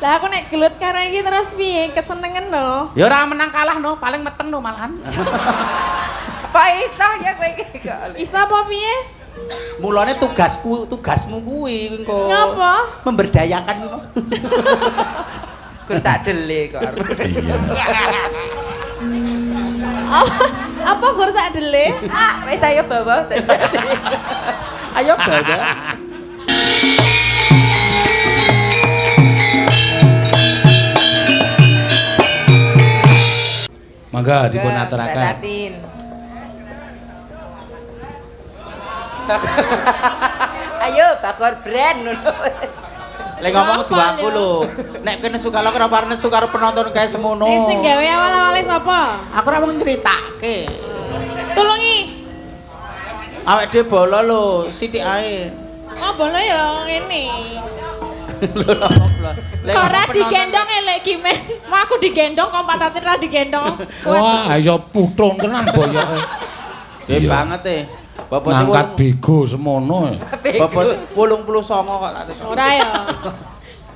Lah aku nek gelut karo iki terus piye? Kesenengen no. Ya ora menang kalah no, paling meteng no malahan. Apa iso ya kowe iki kok. Iso apa piye? Mulane tugasku, tugasmu kuwi engko. Ngapa? Memberdayakan kuwi. Gur sak dele kok. Iya. Apa gur sak dele? Ah, wis ayo bawa. Ayo bawa. Mangga dipun aturaken. Tatin. Ayo bakor brand ngono. Lek ngomong kudu aku lho. Nek kowe nesu karo ora nesu karo penonton kae semono. Sing gawe awal-awale sapa? Aku ora mung nyritake. Tulungi. Awake dhewe bolo lho, sithik ae. Oh, bolo ya ngene. Lho lho. Kok ora digendong elek ki men. Mau aku digendong kok Pak Tatin ora digendong. Wah, iso putung tenan boyoke. Gede banget e. Bapak ngangkat bego semono. Bapak 89 kok tak tekok. Ora ya.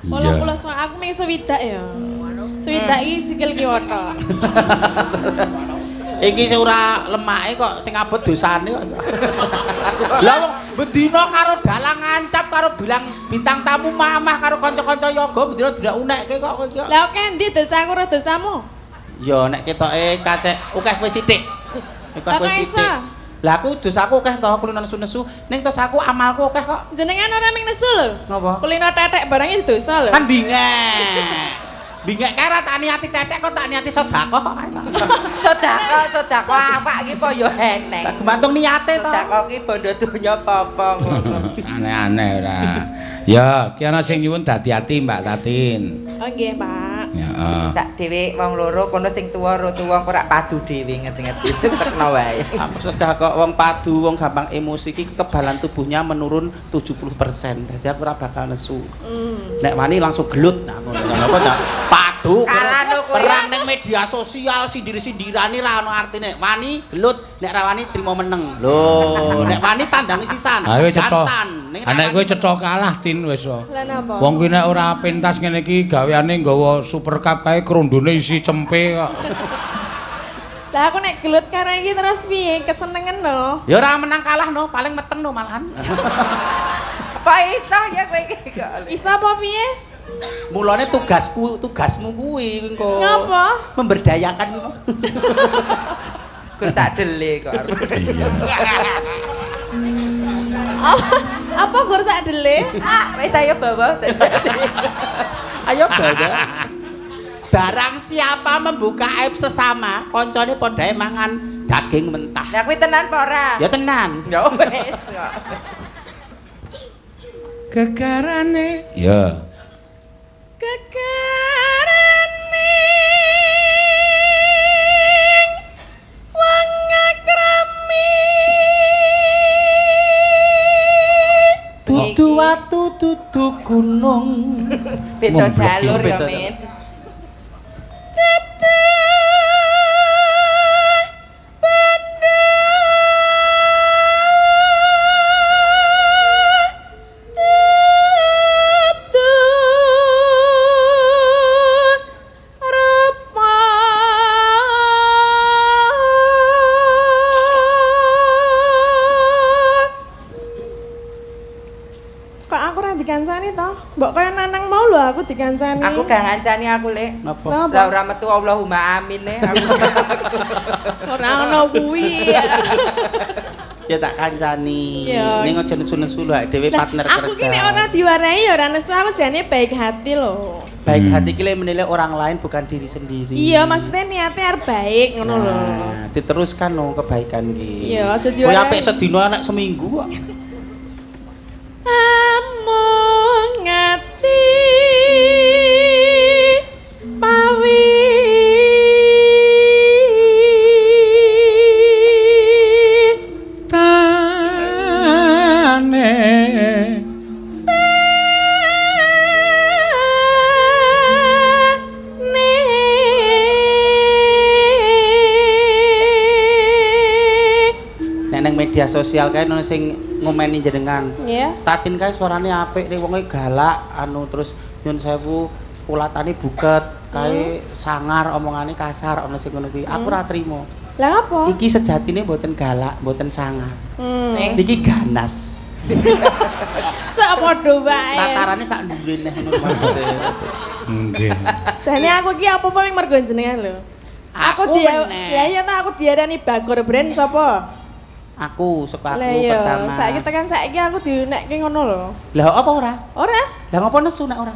89 aku mung swidak ya. Swidak iki sikil kiwa tok. Iki sing ora lemake kok sing abot dosane kok. Lah wong bendina karo dalang ngancap karo bilang bintang tamu mamah karo kanca-kanca yoga bendina tidak unekke kok kowe iki. Lah oke endi dosaku ora dosamu? Ya nek ketoke kacek akeh kowe sithik. Akeh kowe sithik. Lah aku dosaku akeh to kulino nesu-nesu, ning tos aku amalku akeh kok. Jenengan ora ming nesu lho. Napa? Kulino tetek barang iki dosa lho. Kan bingek. Bingek kae ora tak niati tetek kok tak niati sedekah kok. Sedekah, sedekah awak iki po ya eneng. Gumantung niate to. Sedekah iki bondo donya apa-apa ngono. Aneh-aneh ora. Ya, ki ana sing nyuwun dadi ati Mbak Tatin. Oh nggih, Pak. Heeh. Sak dhewe wong loro kono sing tuwa ro tuwa kok ora padu dhewe ngerti-ngerti tekno wae. Aku sedekah kok wong padu, wong gampang emosi iki kekebalan tubuhnya menurun 70%. Dadi aku ora bakal nesu. Nek wani langsung gelut nah ngono. Apa ta? Padu perang ning media sosial sindir-sindirane ra ono artine. Wani gelut, nek ra wani trimo meneng. Lho, nek wani tandangi sisan. Jantan. Nek kowe cetha kalah Tin wis. Lah napa? Wong kuwi nek ora pentas ngene iki gaweane nggawa super cup kae krondone isi cempe kok. Lah aku nek gelut karo iki terus piye? Kesenengen no. Ya ora menang kalah no, paling meteng no malahan. Apa iso ya kowe iki kok. Iso apa piye? Mulane tugasku, tugasmu kuwi engko. Ngapa? Memberdayakan kuwi. Gur sak dele kok. Iya. Apa gur sak dele? Ah, wis ayo bawa. Ayo bawa. Barang siapa membuka aib sesama, koncone padhae mangan daging mentah. Lah kuwi tenan apa ora? Ya tenan. Ya wis kok. Gegarane. Ya. Gegarane wong akrami. Dudu watu dudu gunung. Beda jalur ya, Min. Mbok kaya Nanang mau lho aku dikancani. Aku gak ngancani aku, Lek. Napa? Lah ora metu Allahumma amin e. Ora ono kuwi. Ya tak kancani. Ning aja nesu-nesu lho dhewe partner kerja. Aku ki nek ora diwarahi ya ora nesu, aku jane baik hati lho. Baik hati ki menilai orang lain bukan diri sendiri. Iya, maksudnya niatnya arep baik ngono lho. Nah, diteruskan no kebaikan ki. Iya, aja diwarahi. Kowe apik sedina nek seminggu kok. Amung ati pawi tane tane nek nang media sosial kae ono sing ngomeni jenengan. Nggih. Tatin kae suarane apik ning wonge galak anu terus nyun sewu ulatane buket, kae sangar omongane kasar ana sing ngono kuwi. Aku ora trimo. Lah apa? Iki sejatine mboten galak, mboten sangar. Niki ganas. Sak padha wae. Tatarane sak ndure neh ngono maksude. Nggih. Jane aku iki apa-apa ming mergo jenengan lho. Aku dia lah iya ta aku diarani Bagor Brand sapa? Aku saka aku pertama. Saiki tekan saiki aku diunekke ngono lho. Lah apa ora? Ora. Lah ngopo nesu nek ora?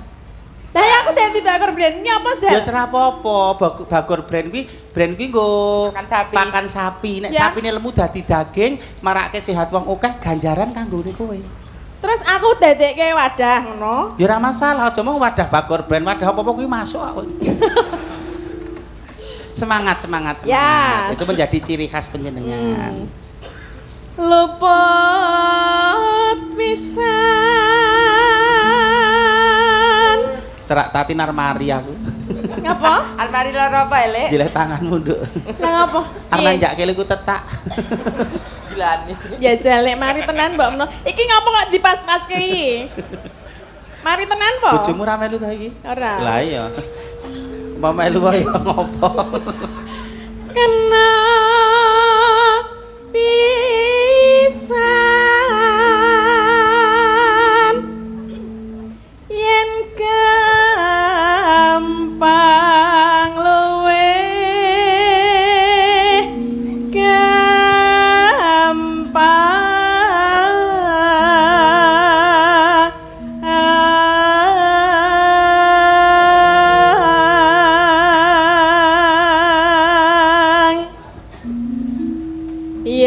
Lah ya aku dadi Bagor Brand iki apa jan? Ya ora apa-apa, Bagor Brand kuwi brand kuwi nggo pakan sapi. Pakan sapi. Nek sapine lemu dadi daging, marake sehat wong akeh, ganjaran kanggone kowe. Terus aku dadekke wadah ngono. Ya ora masalah, aja mung wadah Bagor Brand, wadah apa-apa kuwi masuk aku. Semangat, semangat, semangat. Yes. Itu menjadi ciri khas penjenengan. Luput pisan. Cerak tati narmari aku. Ngapa? Almari loro apa, Elek? Jeleh tanganmu, Nduk. Lah ngapa? Arep njake liku tetak. Gilani. Ya jalek mari tenan mbok meno. Iki ngapa kok dipas-paske iki? Mari tenan po? Bojomu ra melu ta iki? Ora. Lah iya. Mau melu wae ngopo? Kena pisan yen gampang luwe gampang yen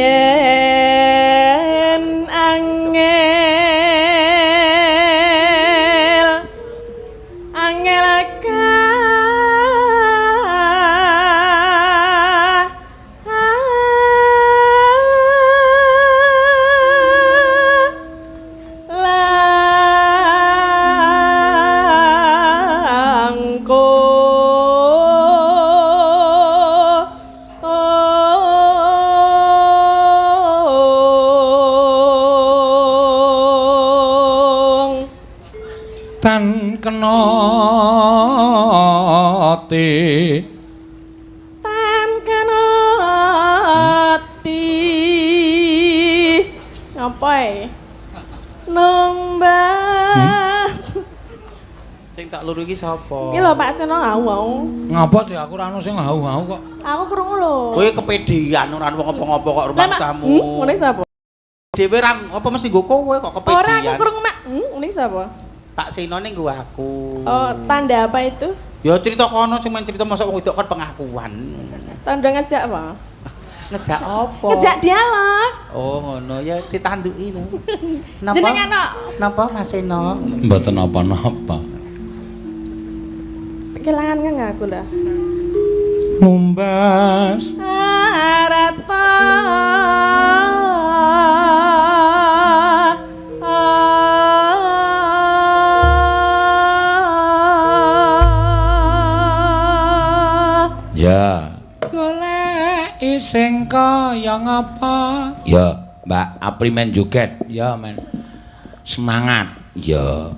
angel angel langkung Tan kena ati. Tan kena ati. Ngapa e? Numbas. Sing tak luru iki sapa? Iki lho Pak Seno hau-hau. Ngapa sih aku ora ono sing hau-hau kok. Aku krungu lho. Kowe kepedean ora ono ngopo-ngopo kok rumangsamu. Ngene sapa? Dhewe ra apa mesti nggo kowe kok kepedean. Ora aku krungu mak. Ngene sapa? Pak Seno ning nggo aku. Oh, tanda apa itu? Ya cerita kono sing men cerita mosok wong wedok kon pengakuan. Tanda ngejak apa? Ngejak apa? Ngejak dialog. Oh, ngono ya ditanduki lho. Napa? Jenengan kok Napa Mas Seno? Mboten napa-napa. Kelangan nggak aku lah. Numbas Arata Ya. Golek sing kaya ngapa? Ya, Mbak Apri men joget. Ya, men. Semangat. Ya.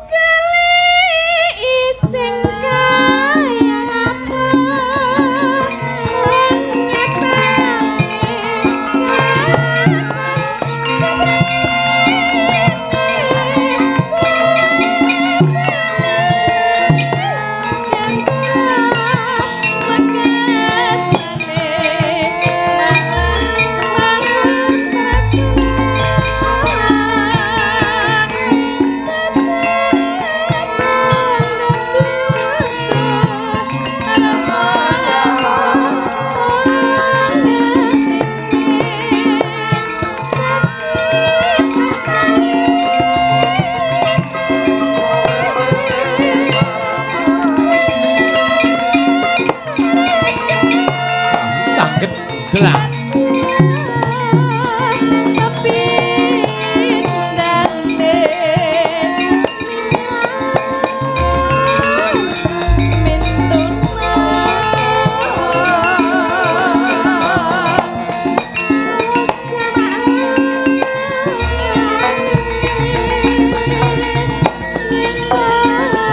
Golek sing kaya ngapa? Tangget gelang. Thank you.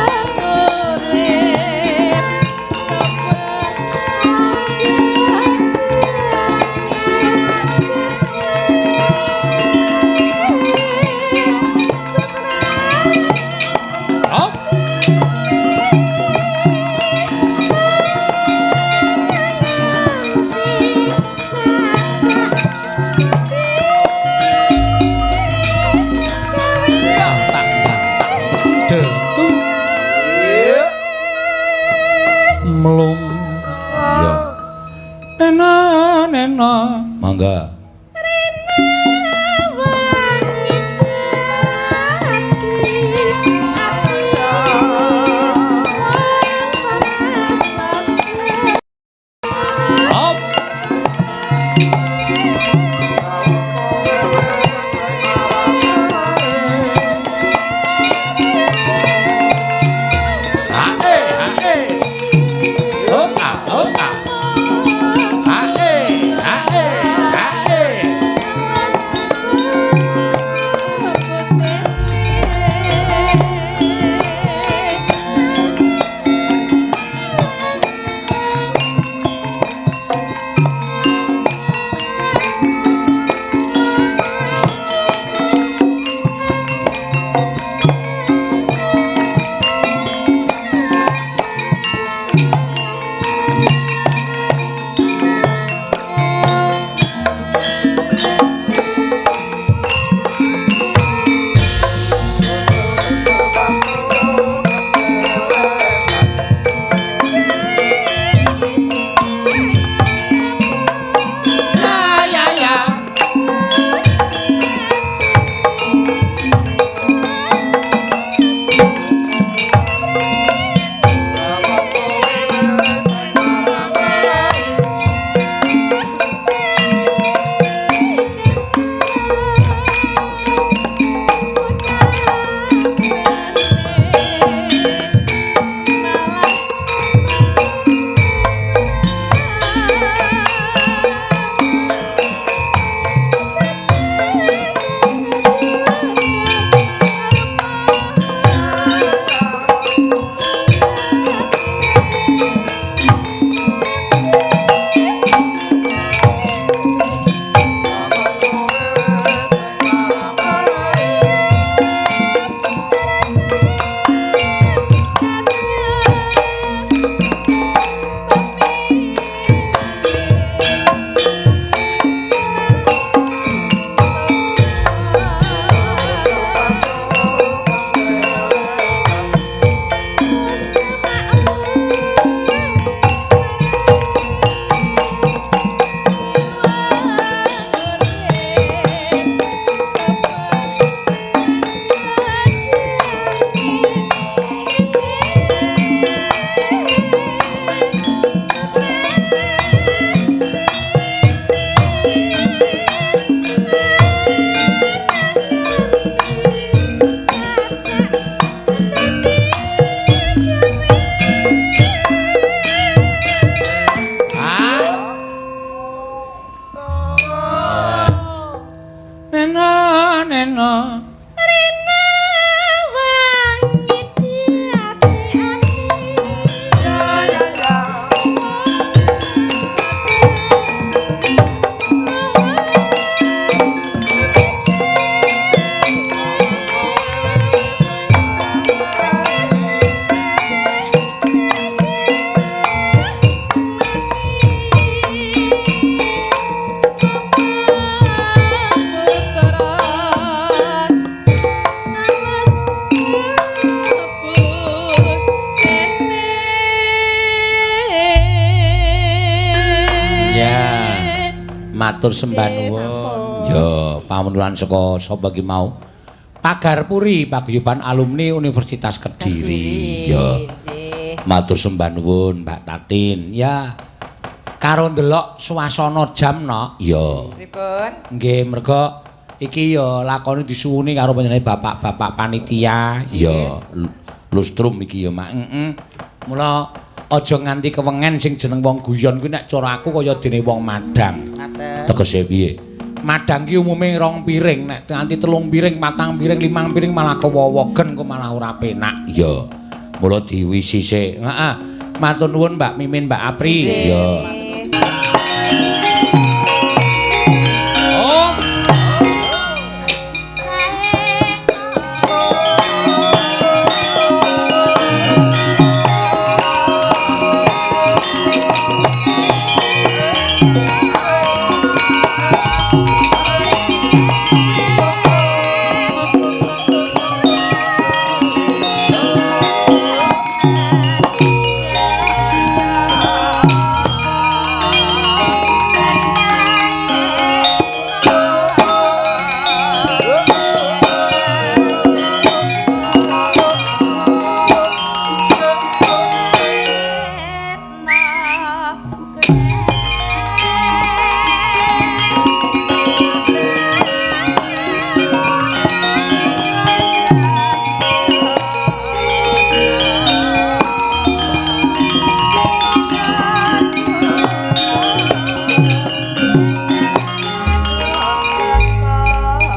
Matur sembah nuwun. Ya, pamunduran saka sapa ki mau? Pagarpuri Paguyuban Alumni Universitas Kediri. Ya. Matur sembah nuwun Mbak Tatin. Ya. Karo ndelok suasana jam no. Ya. Pripun? Nggih, merga iki ya lakone disuwuni karo panjenengan bapak-bapak panitia. Ya, lustrum iki ya, Mak. Heeh. Mula aja nganti kewengen sing jeneng wong guyon kuwi nek cara aku kaya dene wong madang. Tegese piye? Madang ki umume 2 piring, nek nganti 3 piring, 4 piring, 5 piring malah kewowogen kok malah ora penak. Ya. Mula diwisi sik. Heeh. Matur nuwun Mbak Mimin, Mbak Apri. Ya.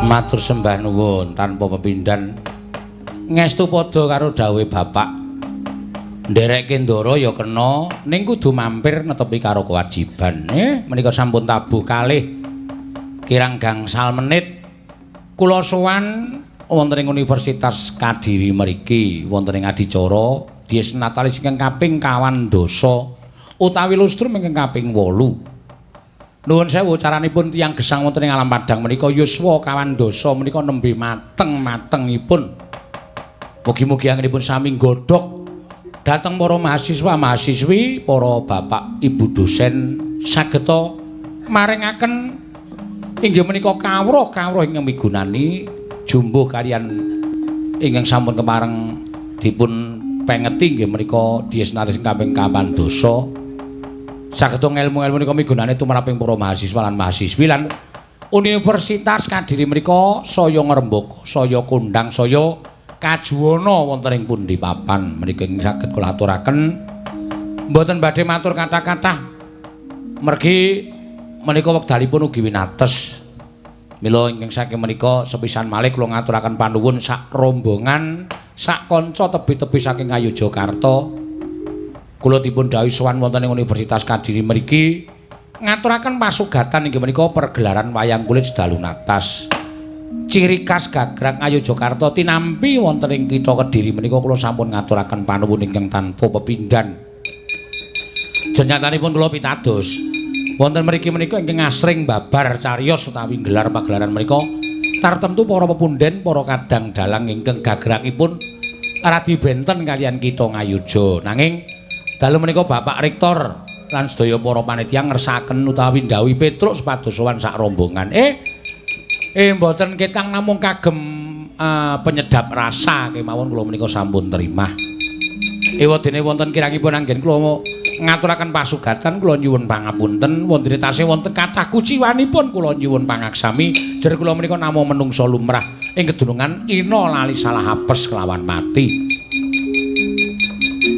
Matur sembah nuwun tanpa pepindhan ngestu padha karo dawuhe bapak. Nderekke ndara ya kena ning kudu mampir netepi karo kewajiban. Menika sampun tabuh kalih kirang gangsal menit kula sowan wonten ing Universitas Kadiri mriki wonten ing adicara Dies Natalis ingkang kaping 22 utawi lustrum ingkang kaping 8. Nuwun sewu caranipun tiyang gesang wonten ing alam padhang menika yuswa 22 menika nembe mateng-matengipun. Mugi-mugi anggenipun sami nggodhog dhateng para mahasiswa mahasiswi, para bapak ibu dosen sageta maringaken inggih menika kawruh-kawruh ingkang migunani jumbuh kaliyan ingkang sampun kepareng dipun pengeti inggih menika Dies Natalis kaping 22. Sageta ngelmu-elmu menika migunane tumraping para mahasiswa lan mahasiswi lan Universitas Kadiri menika saya ngrembaka, saya kondang, saya kajuwana wonten ing pundi papan menika ing saged kula aturaken. Mboten badhe matur kathah-kathah mergi menika wekdalipun ugi winates. Mila ingkang saking menika sepisan malih kula ngaturaken panuwun sak rombongan, sak kanca tebih-tebih saking Ngayogyakarta. Kula dipun dhawuhi sowan wonten ing Universitas Kadiri mriki ngaturaken pasugatan inggih menika pergelaran wayang kulit sedalu natas. Ciri khas gagrag Ngayogyakarta tinampi wonten ing kitha Kediri menika kula sampun ngaturaken panuwun ingkang tanpa pepindhan. Jenyatanipun kula pitados wonten mriki menika ingkang asring babar cariyos utawi nggelar pagelaran menika tartemtu para pepunden, para kadang dalang ingkang gagragipun radi benten kaliyan kitha Ngayogya. Nanging dalu menika Bapak Rektor lan sedaya para panitia ngersakaken utawi ndhawuhi Petruk supados sowan sak rombongan. Mboten ketang namung kagem penyedap rasa kemawon kula menika sampun terimah. Ewadene wonten kirangipun anggen kula ngaturaken pasugatan kula nyuwun pangapunten wonten tasih wonten kathah kuciwanipun kula nyuwun pangaksami. Jer kula menika namung menungsa lumrah ing kedunungan ina lali salah apes kelawan mati.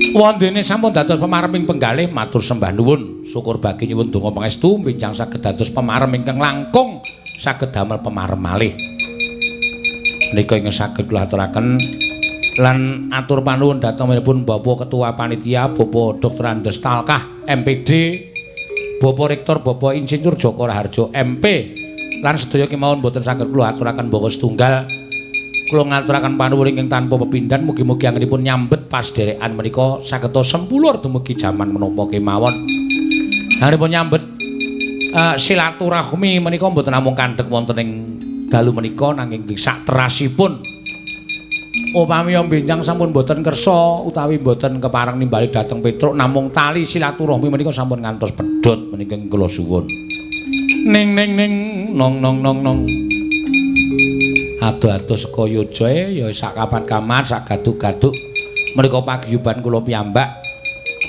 Wondene sampun dados pemarem ing penggalih matur sembah nuwun. Syukur bagi nyuwun donga pangestu benjang saged dados pemarem ingkang langkung saged damel pemarem malih. Menika ingkang saged kula aturaken lan atur panuwun dhateng Bapak Ketua Panitia Bapak Dr. Andes Talkah MPD, Bapak Rektor Bapak Insinyur Joko Raharjo MP lan sedaya kemawon boten saged kula aturaken baka setunggal. Kula ngaturaken panuwun ingkang tanpa pepindhan mugi-mugi anggenipun nyambet pasdherekan menika sageta sempulur dumugi jaman menapa kemawon. Anggenipun nyambet silaturahmi menika mboten namung kandhek wonten ing dalu menika nanging sak terasipun. Upami benjang sampun mboten kersa utawi mboten kepareng nimbali dhateng Petruk namung tali silaturahmi menika sampun ngantos pedhot menika kula suwun. Ning ning ning nong nong nong nong. Adoh-adoh saka Yojae ya sak kamat-kamat sak gaduk-gaduk menika paguyuban kula piyambak,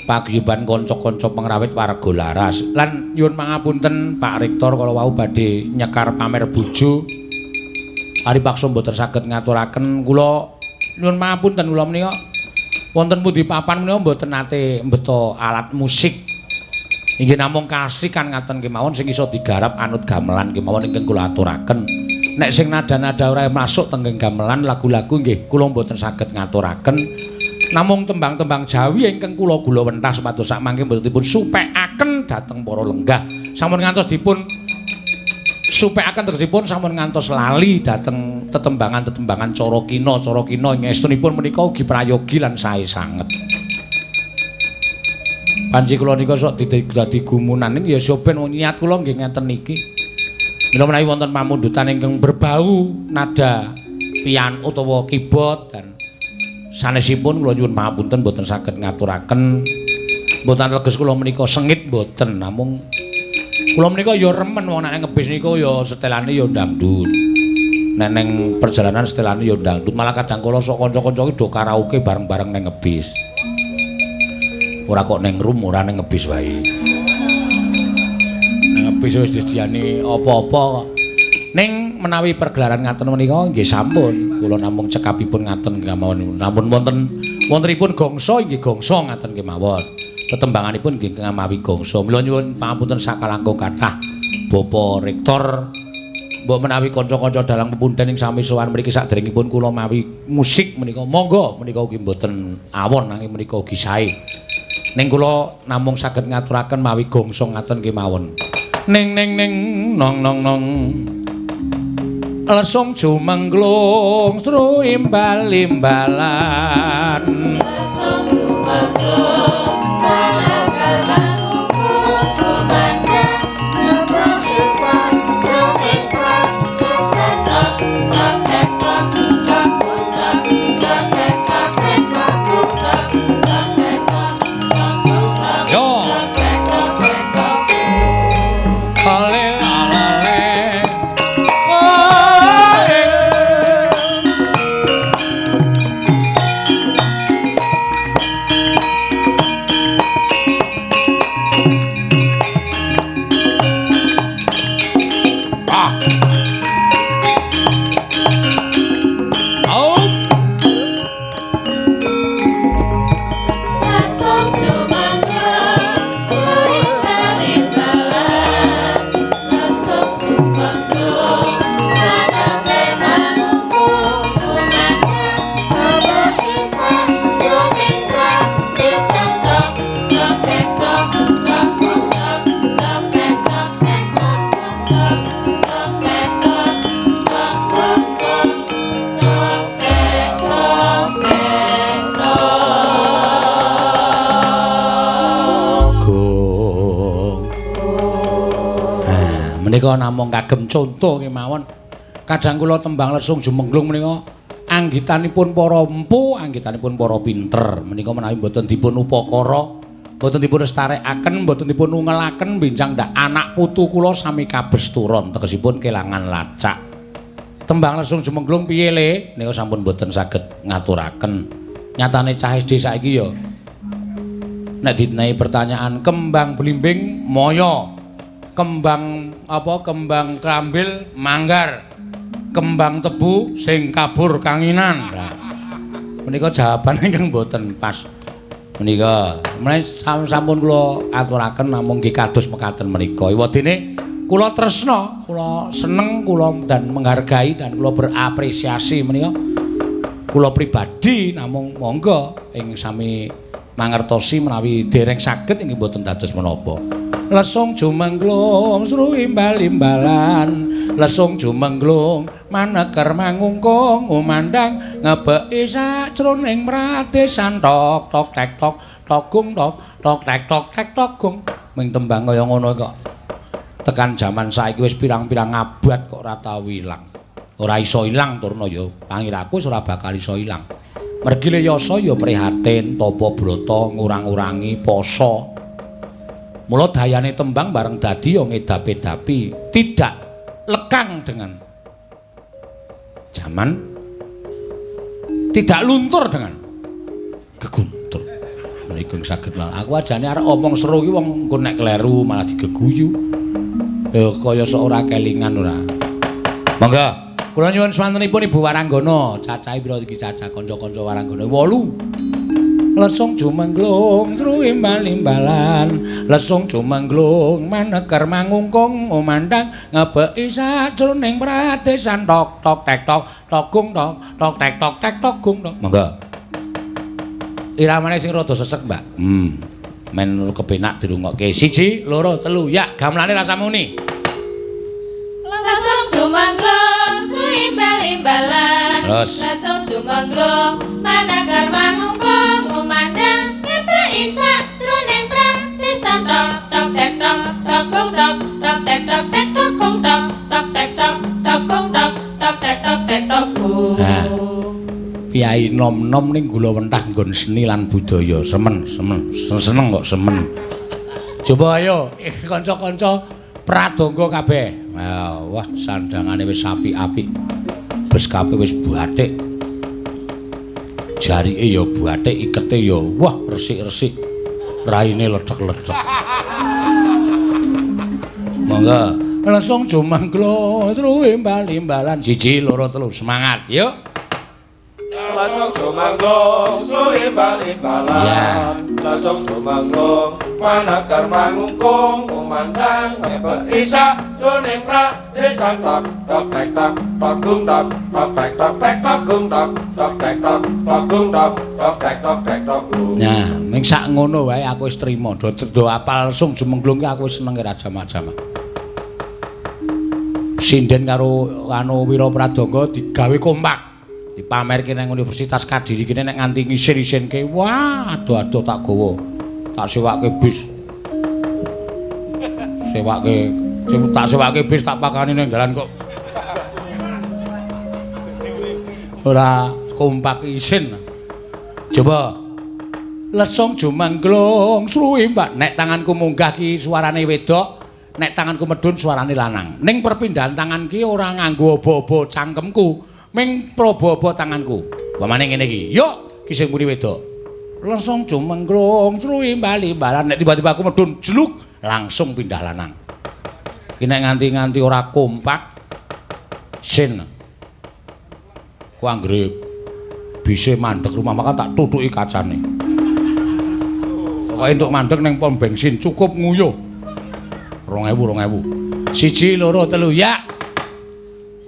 paguyuban kanca-kanca pengrawit warga laras. Lan nyuwun pangapunten Pak Rektor kala wau badhe nyekar pamer bojo. Aripaksa mboten saged ngaturaken kula nyuwun pangapunten kula menika wonten pundi papan menika mboten nate mbeta alat musik. Inggih namung kasikan ngaten kemawon sing iso digarap anut gamelan kemawon ingkang kula aturaken. Nek sing nada-nada ora masuk teng gamelan lagu-lagu nggih kula mboten saged ngaturaken. Namung tembang-tembang Jawi ingkang kula gula wentah supados sak mangke mboten dipun supekaken dhateng para lenggah. Sampun ngantos dipun supekaken tegesipun sampun ngantos lali dhateng tetembangan-tetembangan cara kina, cara kina ngestunipun menika ugi prayogi lan sae sanget. Panci kula nika sok dadi gumunan ning ya ben wong niat kula nggih ngeten iki. Mila menawi wonten pamundutan ingkang berbau nada piano utawa keyboard dan sanesipun kula nyuwun pangapunten mboten saged ngaturaken. Mboten leges kula menika sengit mboten, namung kula menika ya remen wong nek ngebis niku ya setelane ya dangdut. Nek ning perjalanan setelane ya dangdut, malah kadang kala sok kanca-kanca iki do karaoke bareng-bareng ning ngebis. Ora kok ning room, ora ning ngebis wae. Ning ngebis wis disediani apa-apa kok. Ning menawi pergelaran ngaten menika nggih sampun, kula namung cekapipun ngaten kemawon. Namun wontenipun gongso nggih gongso ngaten kemawon. Tetembanganipun nggih ngamawi gongso. Mila nyuwun pangapunten sakalangkung kathah Bapak Rektor. Mbok menawi kanca-kanca dalang pepundhen ing sami sowan mriki saderengipun kula mawi musik menika monggo menika ugi mboten awon nanging menika ugi sae. Ning kula namung saged ngaturaken mawi gongso ngaten kemawon. Ning ning ning nong nong nong. Lesung jumengglung sru imbal-imbalan. Lesung jumengglung manakal manguku kumandang ngebeki sajroning prakesan tok tok tek tok tok tok tok tek tok tek tok tok tok tek tok tok tok Yo. tok tek tok tek tok. Ale alale. Ah. Au. Lesung jumengglung sru imbal-imbalan. Lesung jumengglung manakal manguku kumandang ngebeki sajroning prakesan tok tok tek tok tok tok tok tek tok tek tok tok tok tek tok tok tok tok tek tok tek tok. Gong. Nah, menika namung kagem conto kemawon. Kadang kula tembang lesung jumengglung menika anggitanipun para empu, anggitanipun para pinter. Menika menawi mboten dipun upakara, mboten dipun lestarekaken, mboten dipun ungelaken benjang ndak anak putu kula sami kabesturon, tegesipun kelangan lacak. Tembang lesung jumengglung piye le? Nika sampun mboten saged ngaturaken. Nyatane cah SD saiki ya nek ditenehi pertanyaan kembang blimbing moyo, kembang apa kembang krambil manggar, kembang tebu sing kabur kanginan. Lah menika jawaban ingkang mboten pas. Menika menawi sampun kula aturaken namung nggih kados mekaten menika. Iwadene kula tresna, kula seneng, kula dan menghargai dan kula berapresiasi menika kula pribadi namung monggo ing sami mangertosi menawi dereng saged inggih mboten dados menapa. Lesung jumengglung sru imbal-imbalan, lesung jumengglung maneker mangungkung umandang ngebeki sajroning pradesan tok tok tek tok togung tok tok tek tok tek togung. Ming tembang kaya ngono kok tekan jaman saiki wis pirang-pirang abad kok ora tau ilang. Ora iso ilang turna ya pangiraku wis ora bakal iso ilang. Mergi le yasa ya prihatin tapa brata ngurang-urangi poso. Mula dayane tembang bareng dadi ya ngedapi-dapi, tidak lekang dengan zaman, tidak luntur dengan geguntur. Menika saged lan aku ajane arep omong seru iki wong engko nek kleru malah digeguyu. Ya kaya sok ora kelingan ora. Monggo, kula nyuwun swantenipun Ibu Waranggana, cacahe pira iki cacah kanca-kanca Waranggana? 8. Lesung jumengglung sru imbal-imbalan, lesung jumengglung maneker mangungkung umandang ngebeki sajroning pradesan tok tok tek tok togung tok tok tek tok tek tok gung tok. Monggo. Iramane sing rada sesek, Mbak. Men kepenak dirungokke. 1 2 3 ya, gamelane rasa muni. Lesung jumengglung sru imbal-imbalan, lesung jumengglung maneker mangungkung umandang ngebeki sajroning pradesan tok tok tek tok tok gung tok tok tek tok tek tok gung tok tok tek tok tok gung tok tok tek tok tek tok gung. Piyai nom-nom ning gula wentah nggon seni lan budaya. Semen, semen, seneng kok semen. Coba ayo kanca-kanca pradangga kabeh. Wah, sandangane wis apik-apik. Beskape wis bathik. Jarike ya bathik, ikete ya wah resik-resik. Raine lethek-lethek. Monggo, langsung jumangklo tru imbal-imbalan. 1 2 3 semangat yuk. Langsung jumangklung sru imbal-imbalan, langsung jumangklung manakar mangungkung umandang ngebeki sajroning pradesan tok tok tek tok tok gung tok tok tek tok tek tok gung tok tok tek tok tok gung tok tok tek tok tek tok gung. Nah, ming sak ngono wae aku wis trima. Do apal sung jumengglung ki aku wis seneng ora jamak-jamak. Sinden karo anu Wira Pradangga digawe kompak. Dipamerke nang Universitas Kadiri kene nek nganti ngisin-isinke, wah adoh-adoh tak gawa. Tak sewake bis. Sewake, tak sewake bis tak pakani ning dalan kok. Ora kompak isin. Coba lesung jumangglung sruwe Mbak. Nek tanganku munggah ki suarane wedok, nek tanganku medhun suarane lanang. Ning perpindahan tangan ki ora nganggo obo-obo cangkemku. Ming probo-obo tanganku. Pamane ngene iki. Yuk, ki sing muni wedok. Langsung jumengglung sruwi bali-balan. Nek tiba-tiba aku medhun jeluk, langsung pindah lanang. Ki nek nganti-nganti ora kompak sin. Ku anggere bise mandek rumah makan tak tutuki kacane. Pokoke entuk mandek ning pom bensin cukup nguyuh. 2000 2000. 1 2 3 ya.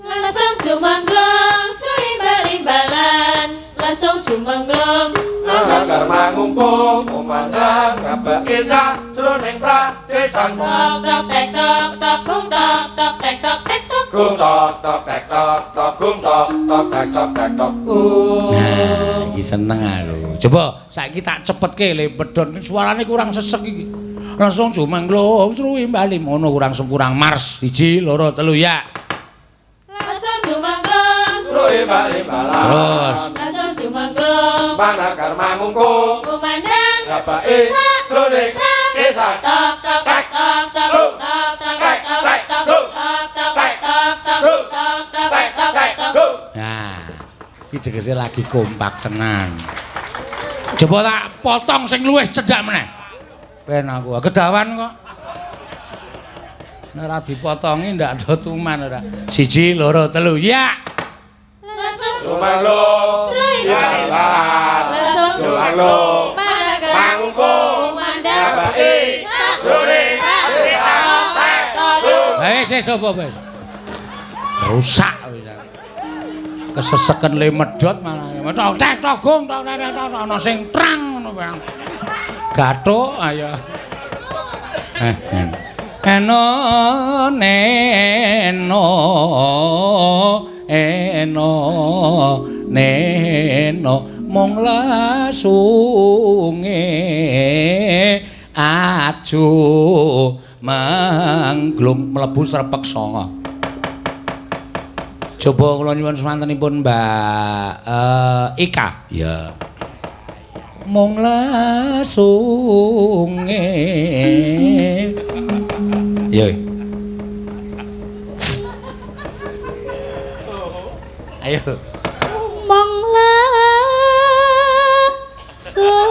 Langsung jumangglung sru imbal-imbalan, langsung jumangglung manakar mangungkung umandang ngebeki sajroning pradesan tok tok tek tok tok gung tok tok tek tok tek tok gung tok tok tek tok tok gung tok tok tek tok tek tok gung. Nah, iki seneng aku. Coba saiki tak cepetke le pedhon suarane kurang sesek iki. Langsung jumangglung sru imbali ngono kurang mars. 1 2 3 ya. Langsung jumangglung sru imbal-imbalan, terus langsung jumangglung manakar mangungkung kumandang ngebeki sajroning pradesan tok tok tek tok tok tok tok tek tok tok tok tek tok tok tek tok tek tok. Nah, iki tegese lagi kompak tenan. Coba tak potong sing luwih cedhak meneh. Ben aku kedawan kok. Nek ora dipotongi ndak ada tuman ora. 1 2 3 ya. Langsung jumangglung sru imbal-imbalan, langsung jumangglung manakar mangungkung kumandang ngebeki sajroning pradesan tek gung. Wis wis sapa wis. Rusak wis. Keseseken le medhot malah. Tok tek tok gong tok tek tok ana sing trang ngono bang. Gathuk ayo. Eno neno eno neno mung lesunge aju mangglung mlebu srepek sanga. Coba kula nyuwun swantenipun Mbak Ika. Ya. Mung lesunge. Yo. Ayo. Mung lesunge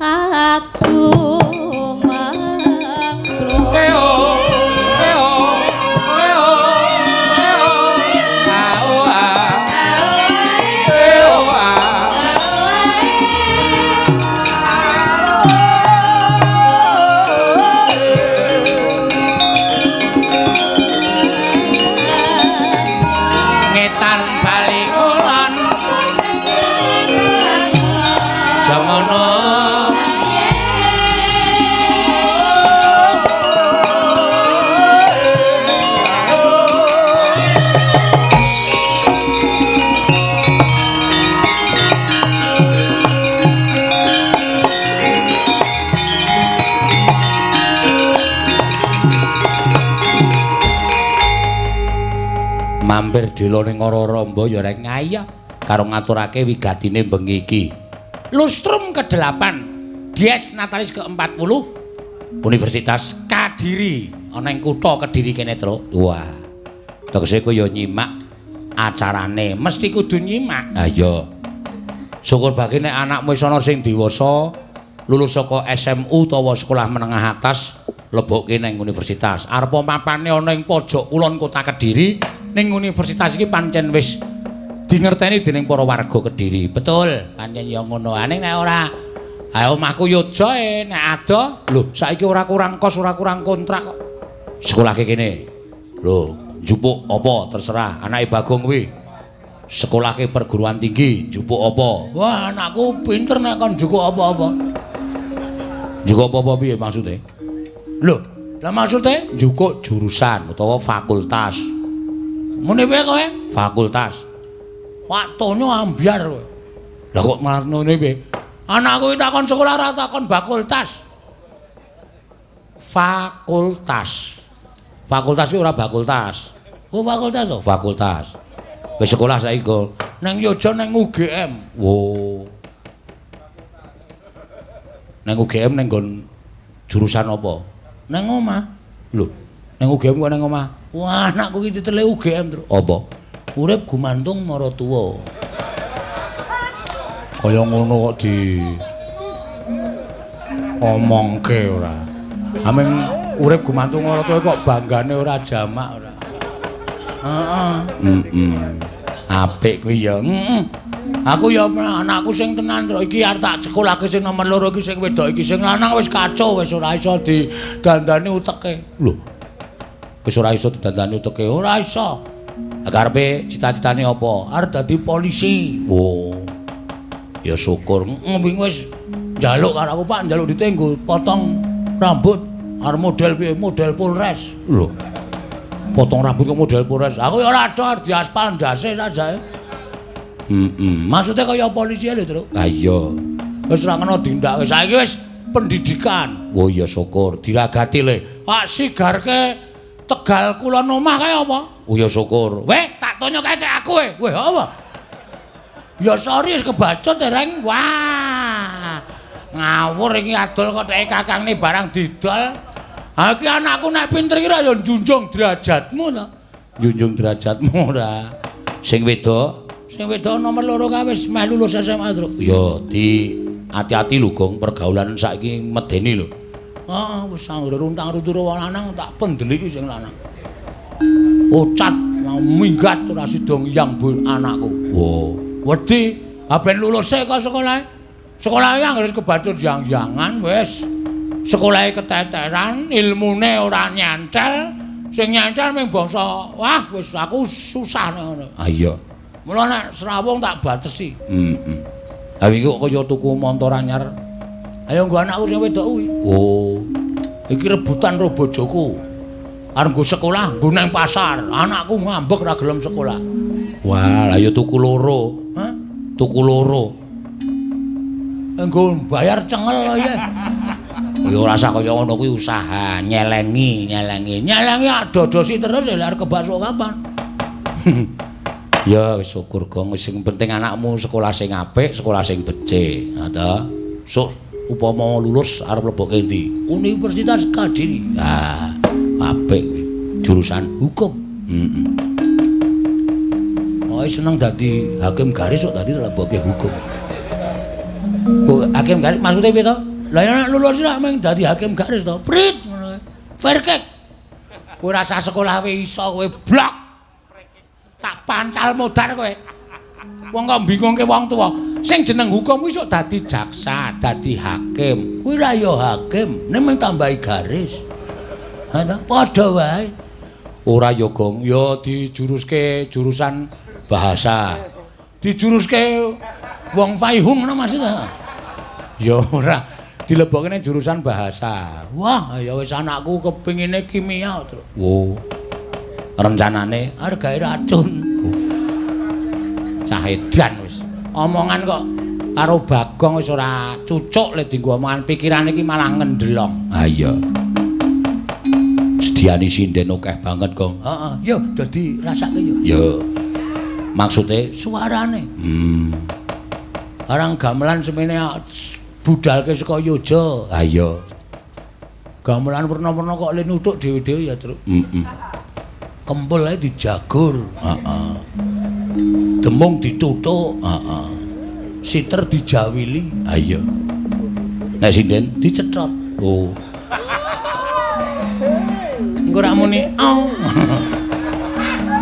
aju mangklung. Ngetan bali kulon Jamono. Mampir delo ning Ora-Ramba ya rek ngayah karo ngaturake wigatine bengi iki. Lustrum ke-8, Dies Natalis ke-40 Universitas Kadiri ana ing kutha Kediri kene, Truk. Wah. Tegese kowe ya nyimak acarane, mesti kudu nyimak. Ha iya. Syukur bagi nek anakmu wis ana sing dewasa, lulus saka SMU utawa sekolah menengah atas, lebokke nang universitas. Arepa mapane ana ing pojok kulon kota Kediri, ning universitas iki pancen wis dingerteni dening para warga Kediri. Betul, pancen ya ngono. Ning nek ora, ha omahku Yogya e, nek adoh, lho saiki ora kurang kos, ora kurang kontrak kok. Sekolahke kene. Lho, njupuk apa terserah anake Bagong kuwi. Sekolahke perguruan tinggi, njupuk apa? Wah, anakku pinter nek kon njupuk apa-apa. Njupuk apa-apa piye maksude? Lho, lah maksude njupuk jurusan utawa fakultas. Muni piye kowe? Fakultas. Pak Tonyo ambyar kowe. Lah kok malah ngene piye? Anakku iki takon sekolah ora takon fakultas. Fakultas. Fakultas iki ora fakultas. Oh, fakultas to? Fakultas. Wis sekolah saiki kok. Nang Yogya nang UGM. Wo. Nang UGM nang nggon jurusan apa? Nang omah. Lho, nang UGM kok nang omah? Wah, anakku iki ditele UGM, Truk. Apa? Urip gumantung maratuwa. Kaya ngono kok di omongke ora. Aming urip gumantung maratuwa kok banggane ora jamak ora. Heeh. Heeh. Apik kuwi ya. Heeh. Aku ya anakku sing tenan, Truk, iki arep tak sekolahke sing nomor loro iki sing wedok iki, sing lanang wis kacau, wis ora iso didandani uteke. Lho. Wis ora iso didandani uteke, ora iso. Karepe cita-citane apa? Arep dadi polisi. Oh. Ya syukur. Wingi wis njaluk karo aku, Pak, njaluk dite nggo potong rambut. Arep model piye? Model Polres. Lho. Potong rambut kok model Polres. Aku ya ora ada arep diaspal ndase saja. Heeh. Maksude kaya polisi lho, Truk. Ha iya. Wis ora kena dindake. Saiki wis pendidikan. Oh iya syukur. Diragati le. Pak sigarke Tegal kulon omah kae apa? Oh ya syukur. Weh, tak tonyo kae cek aku e. Weh, apa? Ya sorry wis kebacut dereng. Wah. Ngawur iki adol kok teke kakangne barang didol. Ha iki anakku nek pinter iki ra ya njunjung derajatmu to. Njunjung derajatmu ora. Sing wedok, sing wedok nomor loro kae wis meh lulus SMA, Truk. Ya di ati-ati lho, Gong, pergaulan saiki medeni lho. Heeh, wis anggere runtang-runtur wong lanang tak pendeliki sing lanang. Ocat mau minggat ora sida ngiyang bu anakku. Wo, wedi, ha ben lulus sik kok sekolahe. Sekolahe anggere wis kebacut yang-yangan wis. Sekolahe keteteran, ilmune ora nyantel, sing nyantel mung bangsa. Wah, wis aku susah nek ngono. Ha iya. Mula nek srawung tak batesi. Heeh. Ha wingi kok kaya tuku montor anyar. Ayo nggo anakku sing wedok kuwi. Oh. Iki rebutan karo bojoku. Arep nggo sekolah, nggo nang pasar. Anakku ngambek ora gelem sekolah. Wah, lah ya tuku loro. Hah? Tuku loro. Nggo bayar cengel ya. Ya ora usah kaya ngono kuwi usaha, nyelengi, nyelengi. Nyelengi adodosi terus ya arep kebasuk kapan. Ya wis syukur Gong, sing penting anakmu sekolah sing apik, sekolah sing becik, ha ta. Sok upama lulus arep mlebokke endi? Universitas Kadiri. Ah, apik kuwi. Jurusan hukum. Heeh. Oh, seneng dadi hakim garis kok dadi mlebokke hukum. Kok hakim garis maksudnya piye to? Lah nek lulus rak mung dadi hakim garis to. Prit ngono. Fair cake. Kowe rasa sekolah wae iso kowe blok. Tak pancal modar kowe. Wong kok bingungke wong tuwa. Sing jeneng hukum kuwi sok dadi jaksa, dadi hakim. Kuwi ra ya hakim, ning mung tambahi garis. Ha ta, padha wae. Ora ya, Gong, ya dijuruske jurusan bahasa. Dijuruske wong Faihung ngono maksudnya. Ya ora, dilebokke ning jurusan bahasa. Wah, ya wis anakku kepingine kimia, Tru. Wo. Rencanane arep gawe racun. Cah edan wis. Omongan kok karo Bagong wis ora cucuk lek dienggo omongan, pikirane iki malah ngendelong. Ha iya. Sediane sinden akeh banget, Gong. Heeh, yo dadi rasake yo. Yo. Maksude suarane. Orang gamelan semene budalke saka Yoja. Ha iya. Gamelan werna-werna kok le nuthuk dhewe-dhewe ya, Truk. Heeh. Kempul ae dijagur. Heeh. Demung dituthuk. Heeh. Siter dijawili. Ha iya. Nek sinden dicethot. Oh. Engko rak muni au.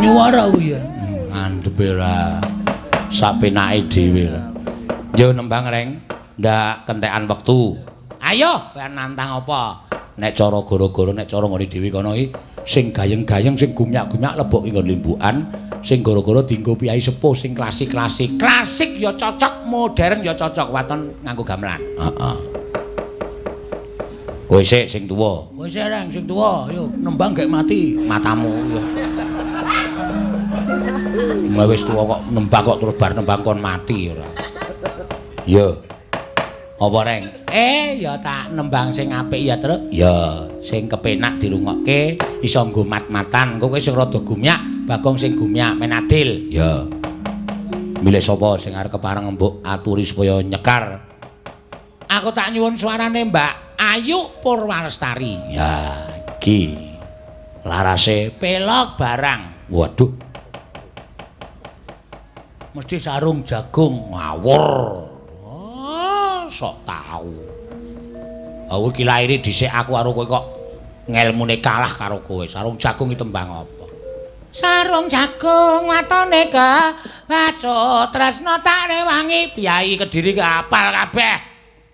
Nyuwara kuwi ya. Andhepe ora sapenake dhewe. Yo nembang reng, ndak kentekan wektu. Ayo, kowe nantang apa? Nek cara gara-gara nek cara nggone dhewe kono iki sing gayeng-gayeng sing gumyak-gumyak lebokke nggon limbukan, sing gara-gara dienggo piyai sepuh sing klasik-klasik. Klasik ya cocok, modern ya cocok, waton nganggo gamelan. Heeh. Kowe sik sing tuwa. Kowe sik reng sing tuwa, yo nembang gek mati matamu yo. Wis tuwa kok nembang kok terus bar nembang kon mati ora. Yo. Apa reng? Ya tak nembang sing apik ya, Truk. Ya, sing kepenak dirungokke, iso nggo mat-matan. Engko kowe sing rada gumyak, Bagong sing gumyak men adil. Ya. Milih sapa sing arep kepareng mbok aturi supaya nyekar? Aku tak nyuwun suarane Mbak Ayu Purwalestari. Ya, iki. Larase pelok barang. Waduh. Mesti sarung jagung ngawur. Sok tahu. Aku iki laire dhisik aku karo kowe kok ngelmune kalah karo kowe. Sarung jagung iki tembang apa? Sarung jagung watone kebacut tresna tak rewangi piyai Kediri ki apal kabeh.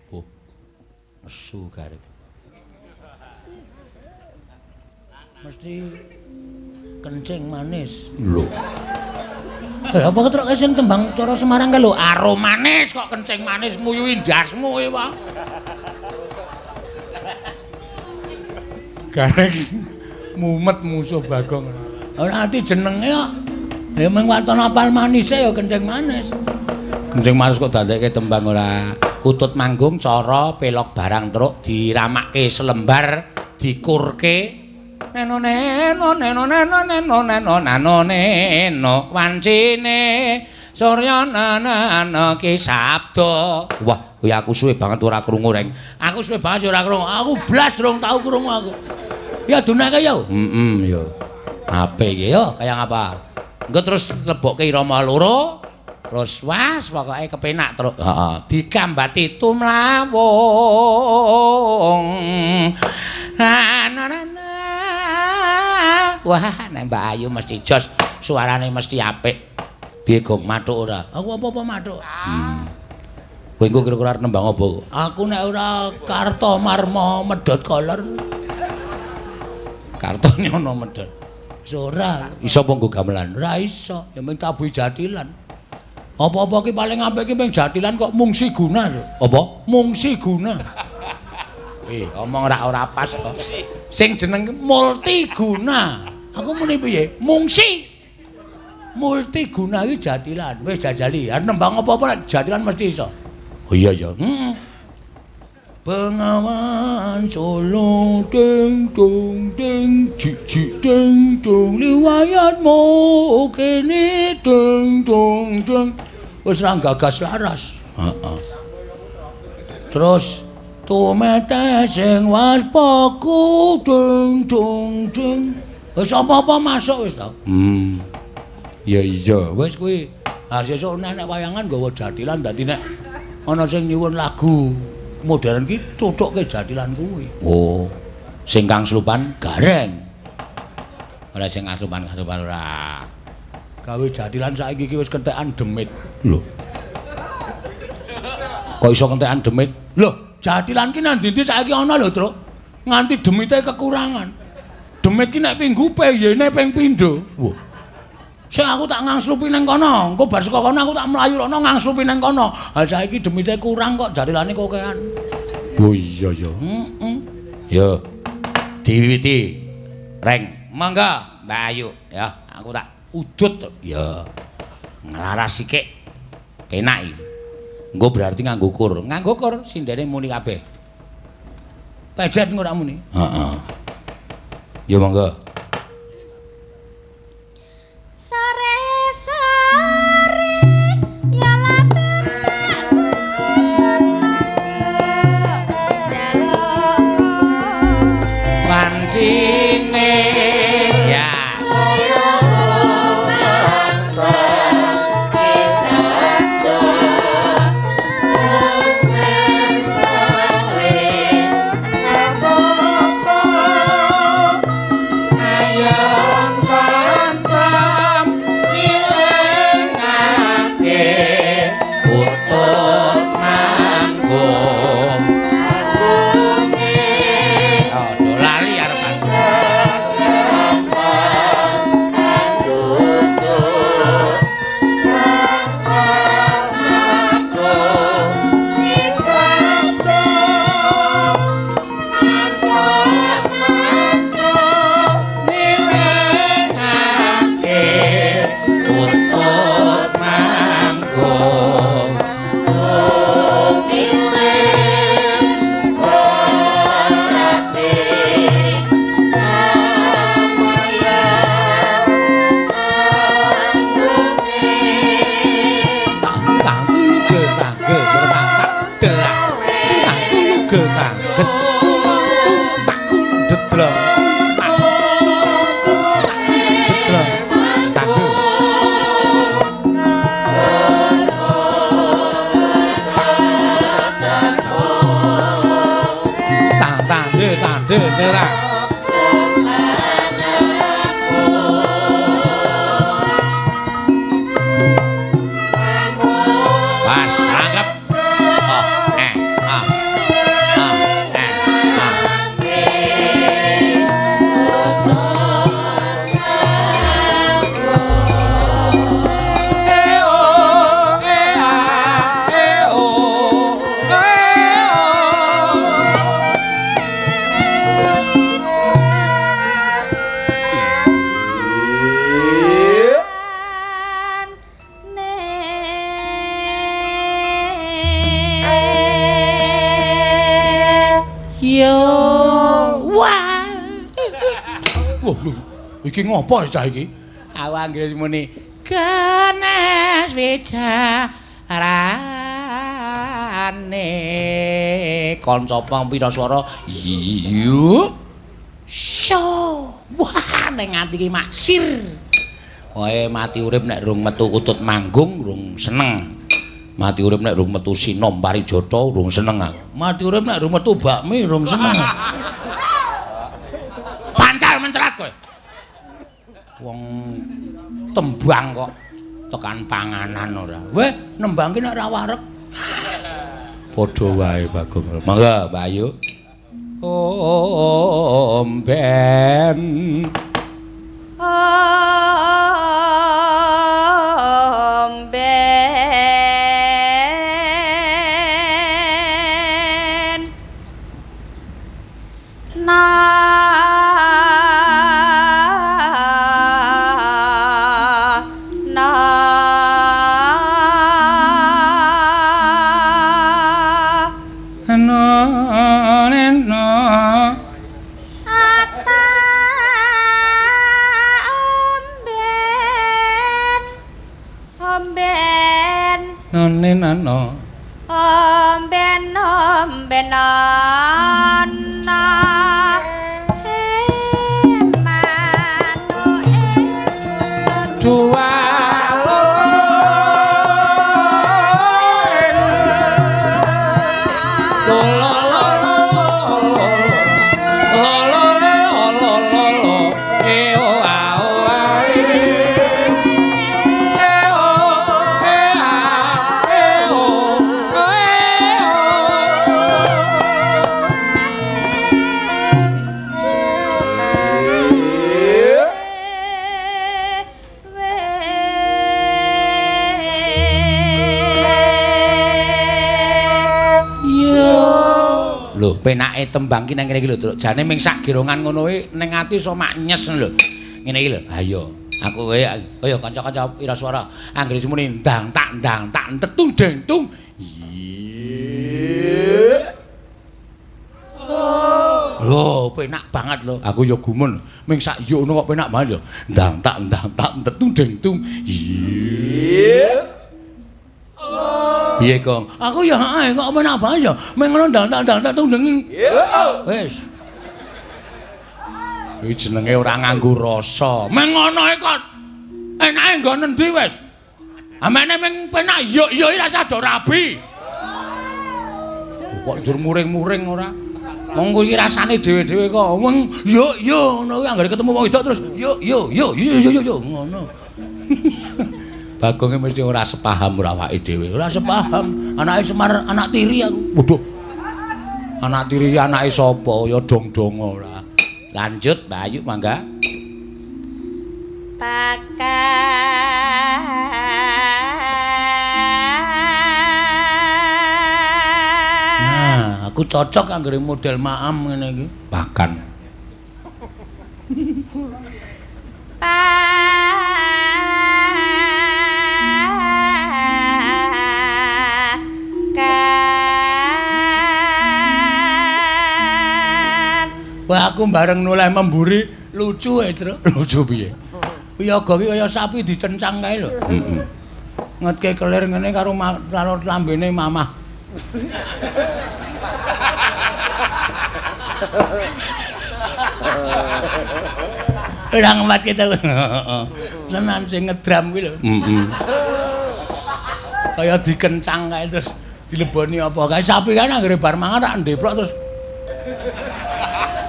Oh. Nesu garek. Mesti kencing manis. Lho. Apa ketrok sing tembang cara Semarang kae lho, arum manis kok kencing manis nguyuhi ndasmu kowe, Pak. Gareng mumet musuh Bagong. Ora ati jenenge kok. Ya mung waton apal manise ya kencing manis. Kencing manis kok dadekke tembang ora. Kutut manggung cara pelok barang truk diramakke selembar dikurke. Neno neno neno neno neno neno nano neno wancine surya nana ki sabda. Wah, kuwi aku suwe banget ora krungu reng. Aku suwe banget ora krungu. Aku blas rong tau krungu aku. Ya dunake yo. Heeh yo. Apik iki yo, kaya ngapa? Engko terus lebokke irama loro. Terus was pokoke kepenak terus. Heeh. Dikambati tumlawung. Na na na. Wah, nek Mbak Ayu mesti jos, suarane mesti apik. Piye Gong, mathuk ora? Aku apa-apa mathuk. Kowe engko kira-kira arep nembang apa? Aku nek ora Karto Marmo medhot kolor. Kartone ana medhot. Wis ora, iso apa nggo gamelan? Ora iso, ya mung tabuhi jathilan. Apa-apa ki paling apik ki mung jathilan kok mungsi guna. Apa? Mungsi guna. Omong ora pas kok. Sing jeneng multiguna. Aku muni piye? Mungsi. Multiguna iki jathilan. Wis jajali. Arep nembang apa-apa nek jathilan mesti iso. Oh iya ya. Heeh. Bengawan Solo ding dong ding jik jik ding dong riwayatmu kene ding dong ding. Wis ra gagas laras. Heeh. Terus tumete sing waspaku ding dong ding. Wis apa-apa masuk wis to. Ya iya, wis kuwi. Ha sesuk nek wayangan nggawa jathilan dadi nek ana sing nyuwun lagu modern ki cucukke jathilan kuwi. Oh. Sing kang slupan gareng. Ora sing asupan-asupan ora. Gawe jathilan saiki iki wis kentekan demit. Lho. Kok iso kentekan demit? Lho, jathilan ki nang ndi-ndi saiki ana lho, Truk. Nganti demite kekurangan. Demit ki nek pinggu peyene ping pindho. Wah. Sing aku tak ngangslupi nang kono, engko bar saka kono aku tak mlayu rono ngangslupi nang kono. Ha saiki demite kurang kok jathilane kokean. Oh iya ya. Heeh. Yo. Diwiwiti. Reng, mangga Mbak Ayu ya, aku tak udut ya. Nglaras sikik. Penak iki. Engko berarti nganggo kur. Nganggo kur sindene muni kabeh. Pejet ora muni. Heeh. Yo monggo. Sore-sore ya lah bapakku jaluk wancine ya. Iki ngopo cah iki? Aku anggere muni kenes wicarane kanca pang pira swara yuk syo. Wah ning ati iki maksir. Wae mati urip nek rung metu kutut manggung rung seneng. Mati urip nek rung metu sinom parijata rung seneng aku. Mati urip nek rung metu bakmi rung seneng. Pancal mencelat kowe. Wong tembang kok tekan panganan ora. Weh, nembang ki nek ora wareg. Padha wae Bagong. Mangga, Mbak Ayu. Om ben. Om ben. Na na Nenano. Omben omben ana manuke dua penake tembang ki nang kene iki lho, Truk. Jane ming sak girongan ngono kuwi ning ati iso maknyes lho. Ngene iki lho. Ha iya, aku kowe ayo kanca-kanca pira swara anggere muni ndang tak ndang tak tetung deng tung. Lho, penak banget lho. Aku ya gumun. Ming sak yo ngono kok penak banget lho. Ndang tak ndang tak tetung deng tung. Piye, Kong? Aku ya heeh kok penak banget ya. Ming ngono ndang tak ndang tak tung deng. Wis. Iki jenenge ora nganggo rasa. Ming ngono e kok enake nggon endi wis. Amene ming penak yo yo ora usah do rabi. Kok njur muring-muring ora? Wong kuwi rasane dhewe-dhewe kok. Wong yo yo ngono kuwi anggere ketemu wong wedok terus yo yo yo yo yo yo ngono. Bagonge mesti ora sepaham ora awake dhewe. Ora sepaham. Anake Semar anak tiri aku. Waduh. Anak tiri anake sapa? Ya dong-dong ora. Lanjut Mbak Ayu mangga. Pakan. Nah, aku cocok anggere model maam ngene iki. Pakan. Wah, aku bareng noleh memburi lucu e, Truk. Lucu piye? Wiyaga ki kaya sapi dicencang kae lho. Heeh. Ngetke kelir ngene karo karo lambene mamah. Ora ngemat kita. Heeh. Tenan sing ngedram kuwi lho. Heeh. Kaya dikencang kae terus dileboni apa kae sapi kan anggere bar mangan rak ndeprok terus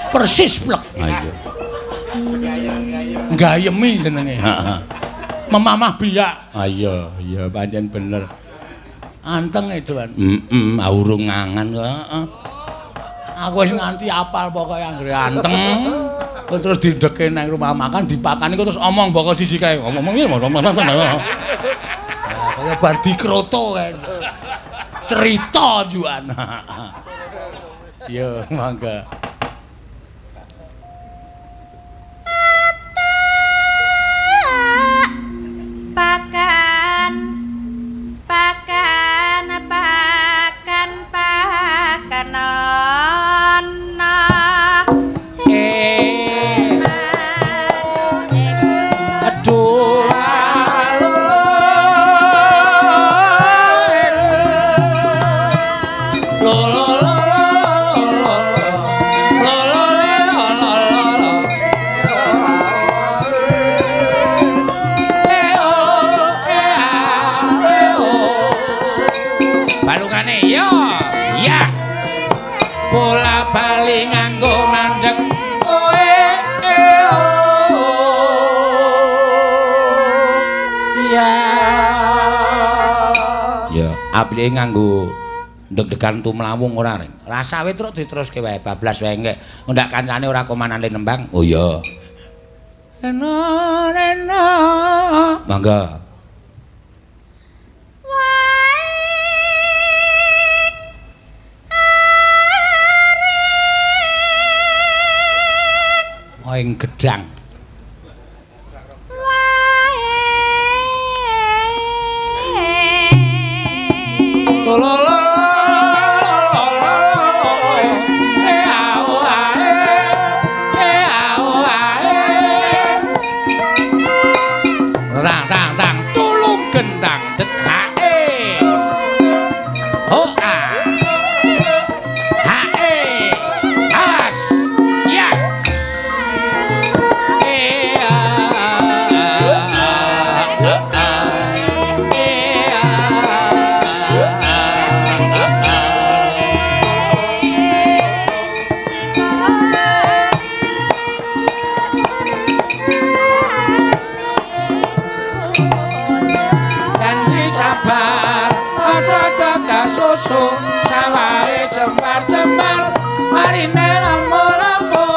persis plek. Ayo. Gayemi jenenge. Heeh. Memamah biak. Ayo, iya pancen bener. Anteng e, Duan. Heeh, urung ngangan kok. Heeh. Aku wis nganti apal pokoke anggere anteng. Terus dideke nang rumah makan dipakani kok terus omong boko siji kae. Ngomong iki ngomong. Kaya bar dikroto kae. Cerita Juan. Yo, mangga. Pakan pakan pakan pakan ana aduh lo lo lo lo lo lo lo lo. Balungane yo ya bola bali nganggo mandek oe e o ya ya apike nganggo deg-degan tumlawung ora reng rasa wae truk diteruske wae bablas wae engke ndak kancane ora komanane nembang. Oh iya rena rena mangga. Ing gedang tang tang tang tulung gendang det hae. Ho ah. Ha eh. Awas. Ya. Eh ah ah ah ah. Eh ah ah ah. Janji sabar, aja dadah susu, sawahe jembar-jembar, marine lamo-lamo.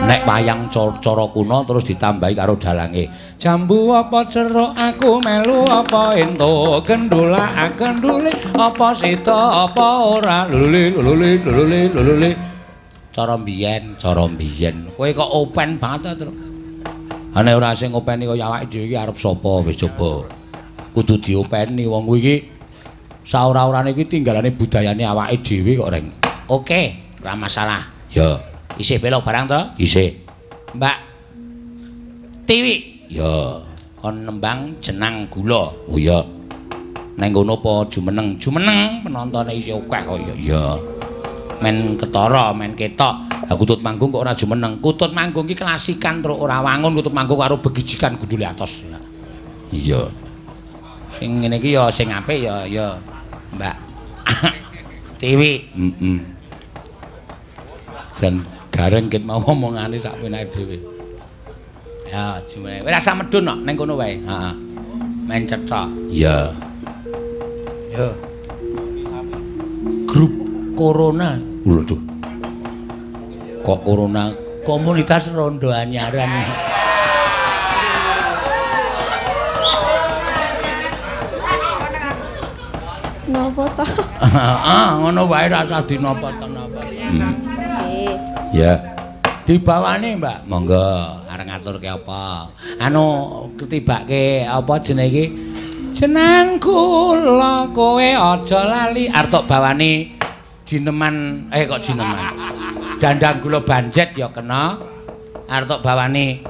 Nek wayang cara kuno terus ditambahi karo dalange. Jambu apa jeruk aku melu apa entuk gendula gendule apa sida apa ora luli luli luli luli. Cara mbiyen, cara mbiyen. Kowe kok open banget to, Truk. Nek ora sing openi kaya awake dhewe iki arep sapa wis coba. Kudu diopeni wong kuwi iki saora-orane iki tinggalane budayane awake dhewe kok, Reng. Oke, ora masalah. Ya. Isih belok barang to? Isih. Mbak Tiwi. Ya, kon nembang jenang gula. Oh iya. Neng kono apa jumeneng? Jumeneng penontone isih akeh kok ya. Ya. Men ketara, men ketok. Ha kutut manggung kok ora jumeneng. Kutut manggung iki klasikan truk ora wangun kutut manggung karo begijikan gundule atos. Iya. Sing ngene iki ya sing apik ya ya Mbak Tiwi. Heeh. Dan gareng ket mau omongane sak penake dhewe. Ya, jumene. Wis rasa medun kok ning kono wae. Heeh. Men cetha. Iya. Yo. Grup Corona. Waduh. Kok Corona komunitas rondo anyaran. Napa ta? Ah, ngono wae rasa dinapa ta napa. Ya. Dibawane, Mbak. Monggo, arep ngaturke apa? Anu ketibake apa jenenge iki? Jenang kula kowe aja lali. Arep tok bawane jineman, kok jineman. Dandang gula banjet ya kena. Arep tok bawane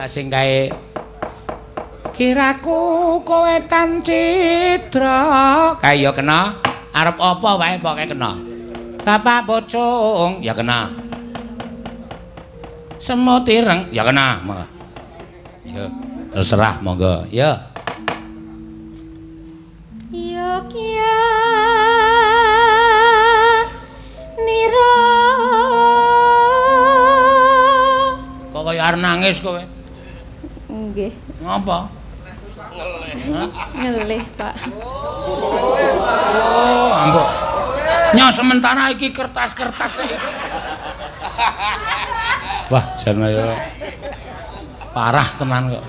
sing kae kiraku kowe tan cidra. Kae ya kena. Arep apa wae pokoke kena. Bapak pocong ya kena. Semut ireng ya kena. Ya terserah monggo. Ya. Yogya nira. Kok kaya arep nangis kowe? Nggih. Ngapa? Ngelih, Pak. Oh, ampun. Nya sementara iki kertas-kertas iki. Wah, jan ya parah tenan kok.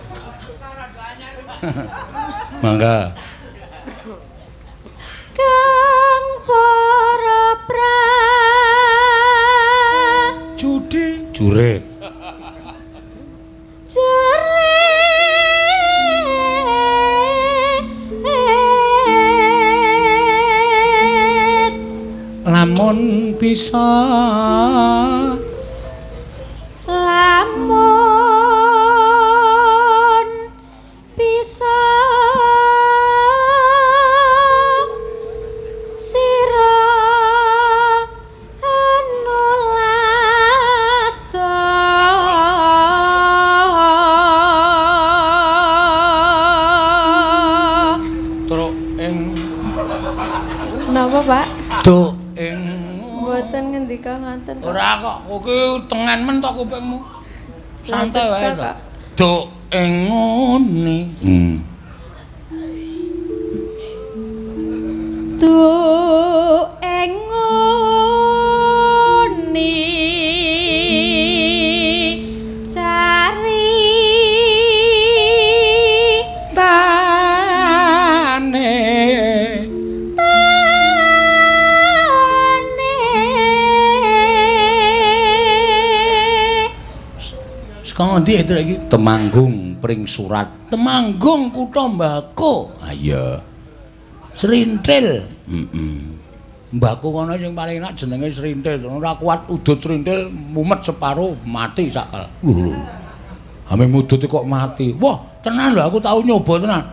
Mangga. Kang para pra judi jurit. Jerit. Lamun bisa lamun bisa sira anulata. Truk ing Napa, Pak? Duk ing mboten ngendika ngoten. Ora kok, kowe tengen men to kupingmu. Santai wae to. Duk ing ngene. Duk ing ngene cari tane. Saka Endi itu iki? Temanggung Pring Surat. Temanggung kutha Mbako. Ha iya. Srintil. Heeh. Mbako kono sing paling enak jenenge srintil. Ora kuat udut srintil mumet separo mati sakal. Lho. Ame mudut kok mati. Wah, tenan lho aku tau nyoba tenan.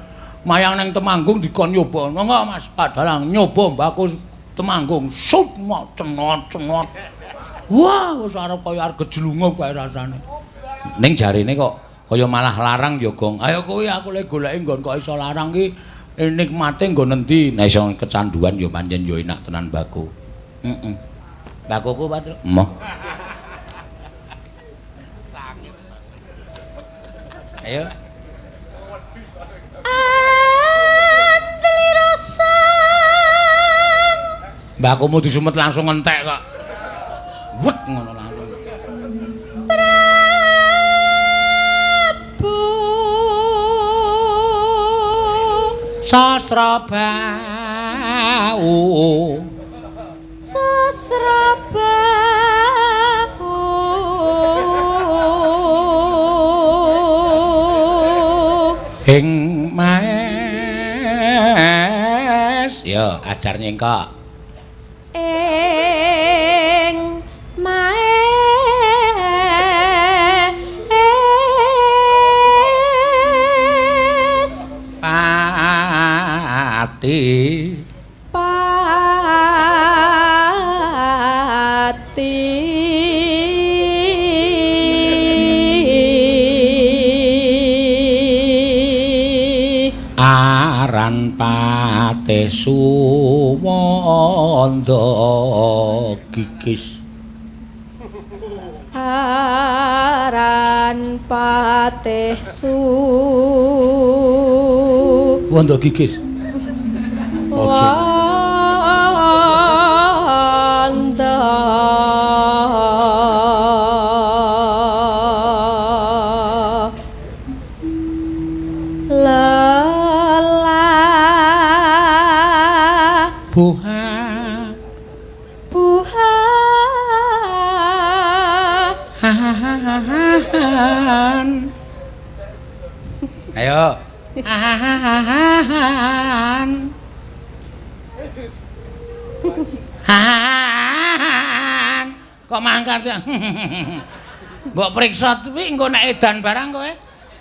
Mayang nang Temanggung dikon nyoba. Monggo Mas Pak Dalang nyoba mbako Temanggung. Sup mok cenot-cenot. Wah, wis arep kaya arep gejlungup kae rasane. Ning jarine kok kaya malah larang ya, Gong. Ayo kowe aku lek goleki nggon kok iso larang ki nikmate nggon endi? Nek iso kecanduan ya pancen ya enak tenan mbako. Heeh. Mbakoku Pak. Emoh. Ayo. Andli rasa. Mbakomu disumet langsung entek kok. Wet ngono langsung. Prabu Sasrabau. Sasrabau. Ing Mas. Yo, ajar nyengkok. Ing Maes Pati. Pati. Aran Patih Suwanda Gigis. Aran Patih Wanda Gigis. Wanda lelah buha buha han. Ayo. Han. Han. Kok mangkat ya? Mbok periksa kuwi engko nek edan barang kowe.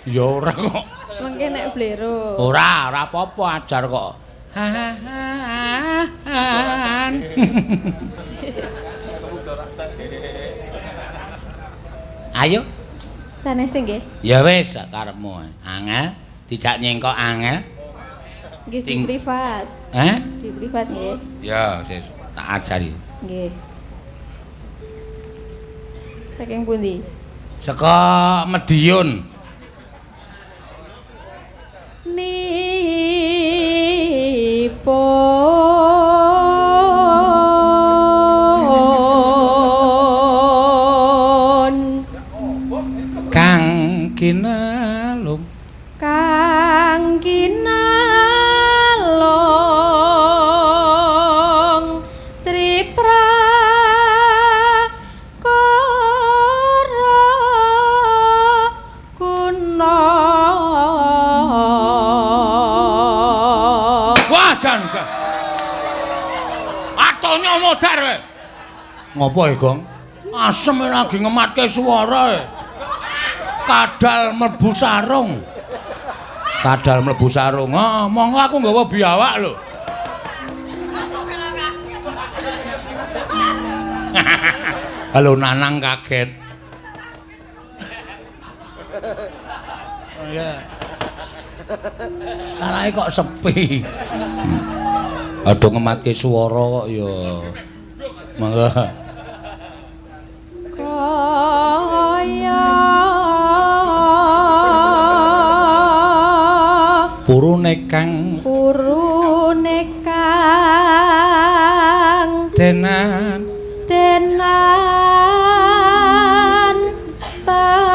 Ya ora kok. Mengke nek blero. Ora, ora apa-apa ajar kok. Han. Ayo. Sanese nggih. Ya wis karepmu. Angel dijak nyengkok angel. Nggih di privat. Heh? Di privat nggih. Ya, wis tak ajari. Nggih. Saking pundi? Saka Mediun. Nipun Kang kinalung. Kang kinalung triprakara kuna. Wah, jan. Atonyo modar kowe. Ngopo e, Gong? Asem lagi ngematke swara e. Kadal mlebu sarung. Kadal mlebu sarung. Ah, monggo aku nggawa biawak lho. Halo Nanang kaget. Oh iya. Salahe kok sepi. Aduh ngematke swara kok ya. Monggo. Kaya purune kang purune kang tenan tenan tapi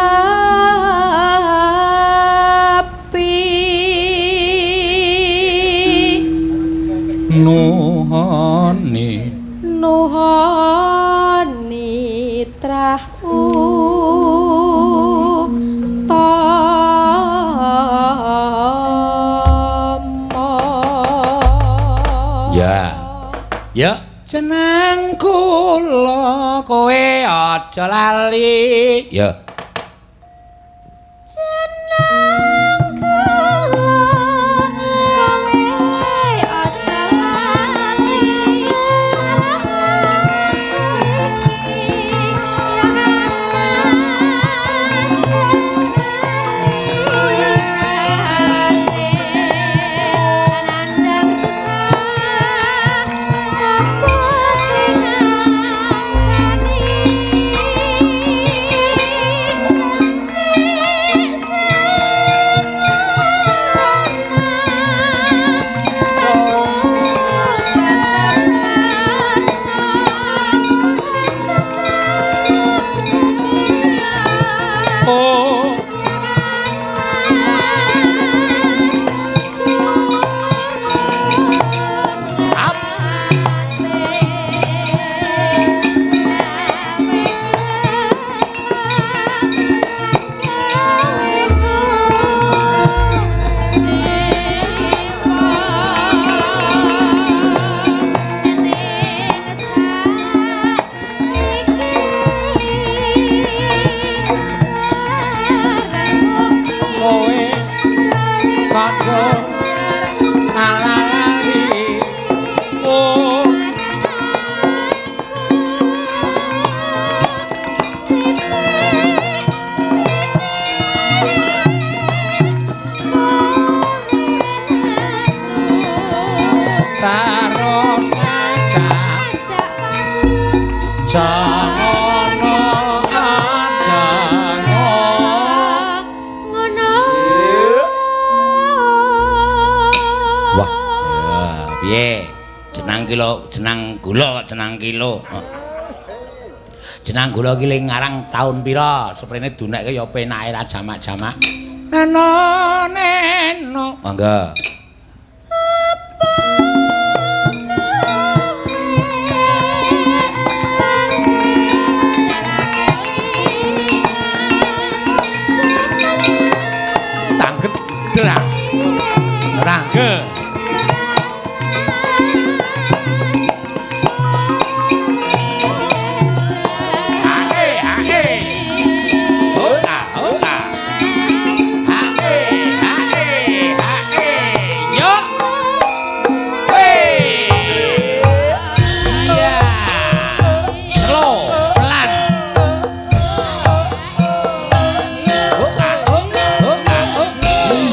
nuhoni nuhoni trah utami. Ya. Ya, jeneng kula kowe aja lali. Ya. Jeneng kula kowe aja lali marang iki nandang susah sapa sing ngancani Oh. Up. Kowe kanca lali. Oh. Taros ngajak jangono aja ngono. Wah, ya, piye? Jenang kilo, jenang gula kok jenang kilo. Jenang gula ki le ngarang taun pira? Seprene dunekke ya penake ra jamak-jamak. Neno neno. Mangga. Tangget derang. Rangge. Hae hae. Hola hola. Hae hae hae. Yo. Wey. Iya. Slow, pelan. Oh, ah, oh, oh, ah, oh.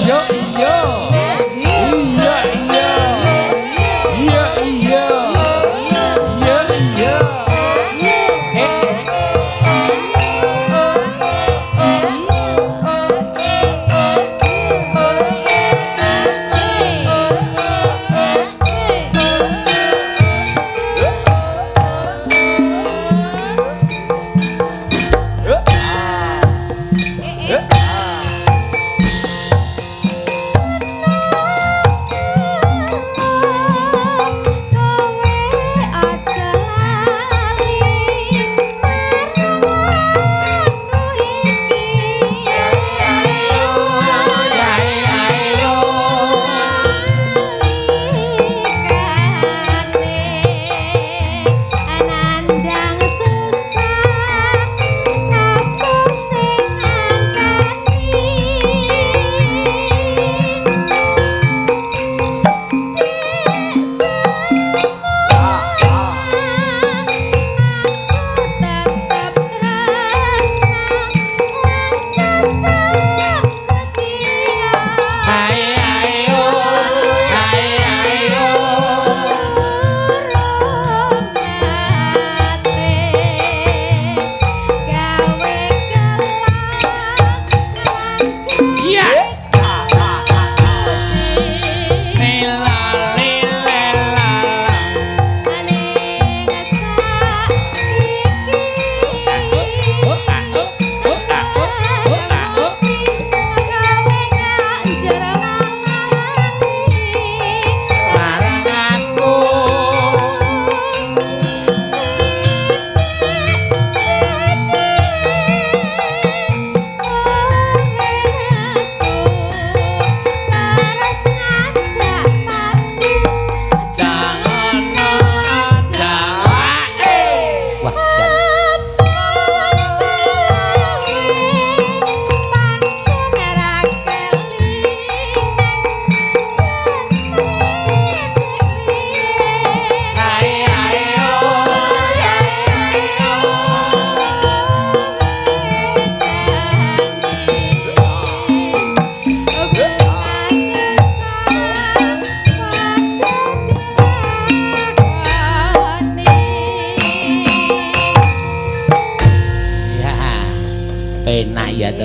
Iya, iya. Iya.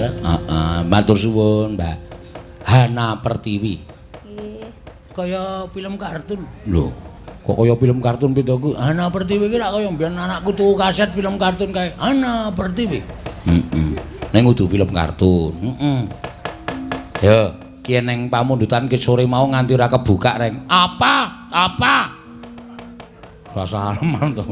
ya. Heeh, matur suwun, Mbak Hana Pertiwi. Nggih. Kaya film kartun. Lho, kok kaya film kartun pitaku? Hana Pertiwi ki rak kaya mbiyen anakku tuku kaset film kartun kae. Hana Pertiwi. Heeh. Ning kudu film kartun. Heeh. Ya, ki neng pamundutan ki sore mau nganti ora kebuka reng. Apa? Apa? Rasa aleman to.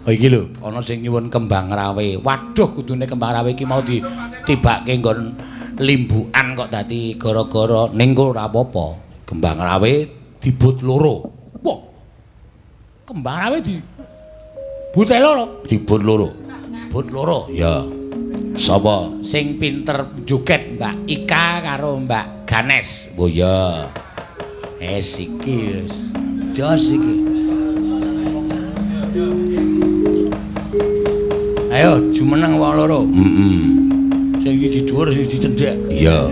Oh iki lho, ana sing nyuwun kembang rawe. Waduh, kudune kembang rawe iki mau ditibake nggon limbukan kok dadi gara-gara ning kok ora apa-apa. Kembang rawe dibut loro. Wah. Kembang rawe di bute loro, dibut loro. But loro, ya. Sapa sing pinter joget Mbak Ika karo Mbak Ganes? Oh iya. Es iki wis. Jos iki. Ayo jumeneng wong loro. Heeh. Sing siji dhuwur, sing siji cendhek. Iya.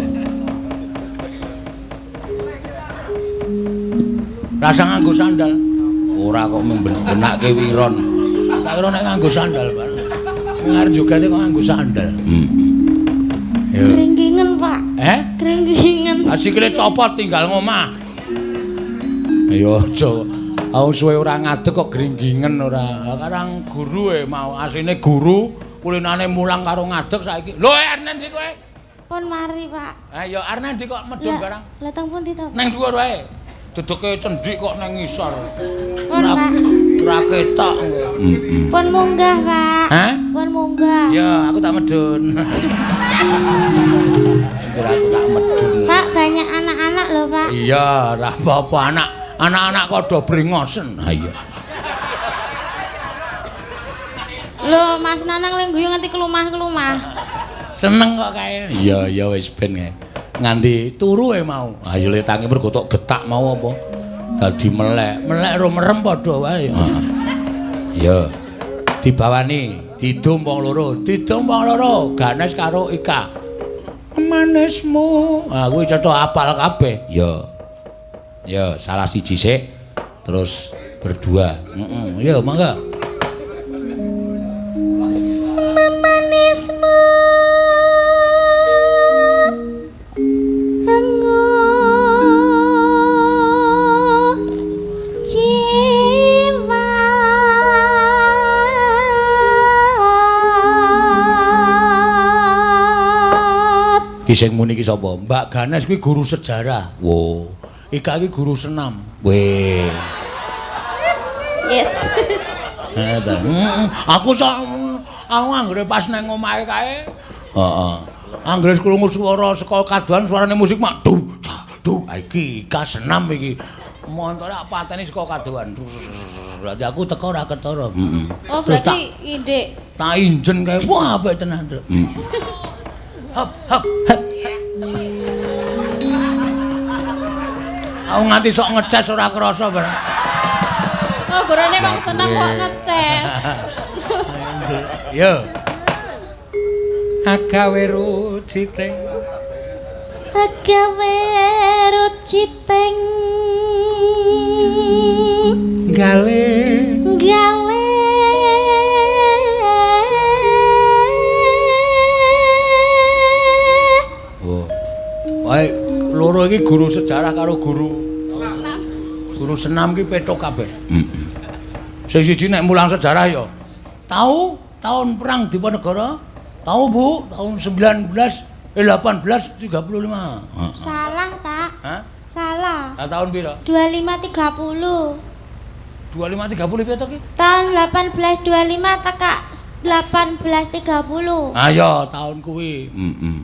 Rasa nganggo sandal. Ora kok mbenake wiron. Tak kira nek nganggo sandal, Pak. Ngarep jogete kok nganggo sandal. Heeh. Yo. Gringgingen, Pak. Eh? Gringgingen. Ah sikile copot tinggal ngomah. Ayo aja. Aku suwe ora ngadeg kok gringgingen ora. Karang guru e mau asline guru kulinane mulang karo ngadeg saiki. Lho arep ndi kowe? Pun mari, Pak. Ha ya arep ndi kok medhun barang? Lah teng pundi to? Nang dhuwur wae. Duduke cendhik kok nang ngisor. Pun, Pak. Ora ketok engko. Heeh. Pun munggah, Pak. Hah? Pun munggah. Ya, aku tak medhun. Anjir aku tak medhun. Pak, banyak anak-anak lho, Pak. Iya, ora apa-apa anak. Anak-anak kok do brengosen. Ha iya. Lho, Mas Nanang lek guyu nganti kelumah-kelumah. Seneng kok kae. Iya, iya wis ben kae. Nganti turu e mau. Ayo le tangi mergo tok getak mau apa? Dadi melek. Melek ro merem padha wae. Iya. Dibawani, didum wong loro, didum wong loro, Ganes karo Ika. Manismu. Ah kuwi cetha apal kabeh. Iya. Ya, salah siji sik terus berdua. Heeh, ya mangga. Memanismu enggo jiwa. Ki sing muni ki sapa? Mbak Ganes kuwi guru sejarah. Wo. Ika iki guru senam. Weh. Yes. Heeh ta. Aku sok aku anggere pas nang omahe kae. Heeh. Anggere krungu swara saka kadohan suarane musik mak du du. Iki Ika senam iki. Montore tak pateni saka kadohan. Berarti aku teko ora ketara. Heeh. Oh, berarti indik. Tak injen kae. Wah, apik tenan, Truk. Heeh. Hop hop hop. Aku nganti sok ngeces ora krasa barang. Oh, gurune wong seneng kok ngeces. Yo. Agawe ruciteng. Agawe ruciteng. Gale. Gale. Oh. Wae loro iki guru sejarah karo guru guru senam ki petok kabeh. Heeh. Sing siji nek mulang sejarah ya tahu tahun perang Diponegoro? Tahu, Bu, tahun 1835. Salah, Pak. Hah? Salah. Lah tahun piro? 2530. 2530 piye to ki? Tahun 1825 teka 1830. Ayo tahun kuwi. Heeh.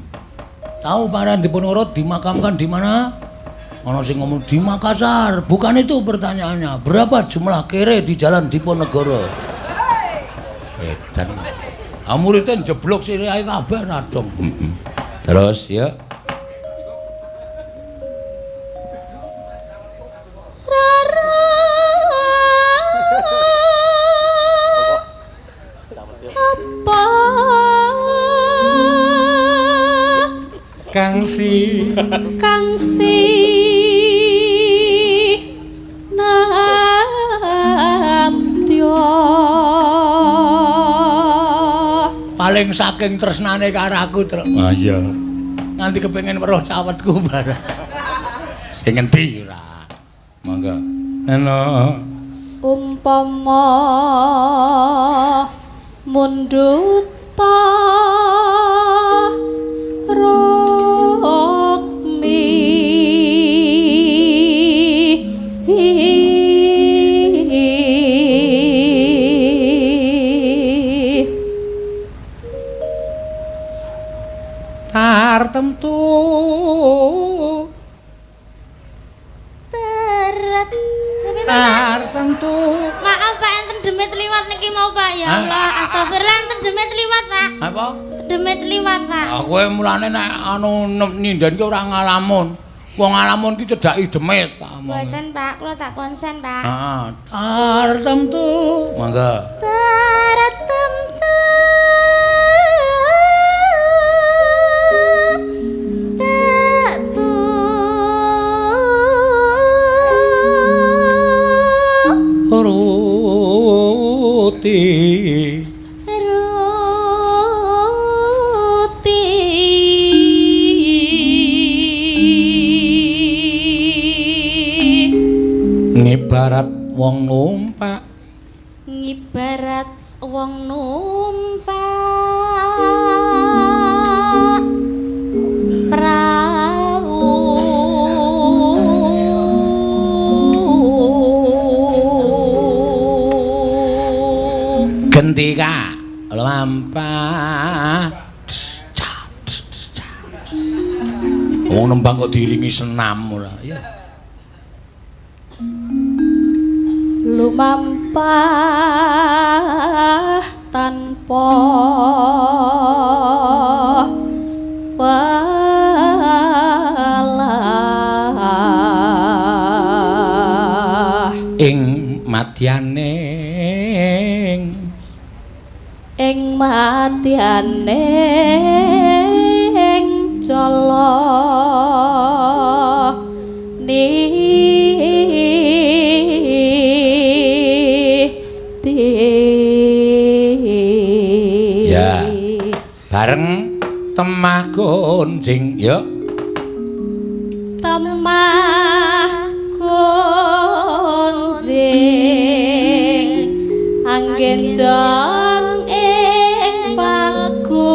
Tahu Pangeran Diponegoro dimakamkan di mana? Ana sing ngomong di Makassar. Bukan itu pertanyaannya. Berapa jumlah kere di Jalan Diponegoro? Edan. Ah muridé njeblok sirahe kabeh ra dong. Heeh. Terus ya. Rara. Apa? Kang si Kang si Natya. Paling saking tresnane karo aku, Truk. Ah iya. Nganti kepengin weruh cawetku barang. Sing ngendi ora? Monggo. Halo. Umpama mundhuta rukmi Tartemtu teret. Tartemtu. Maaf Pak, enten demit liwat niki mau Pak. Ya Allah, astagfirullah, enten demit liwat Pak. Apa? Demit liwat Pak. Ah kowe mulane nek anu nyinden ki ora ngalamun. Wong ngalamun ki cedhaki demit tak omong. Mboten Pak, kula tak konsen Pak. Heeh. Tartemtu. Monggo. Tartemtu Ruti ruti ngibarat wong numpak, ngibarat wong numpak prau gentika lampah. Wong nembang kok diiringi senam ora ya. Lumampah tanpa pelah ing madyaning ing madyaning cala niti. Ya. Bareng temah gonjing ya. Temah gonjing anggen jong ing pagu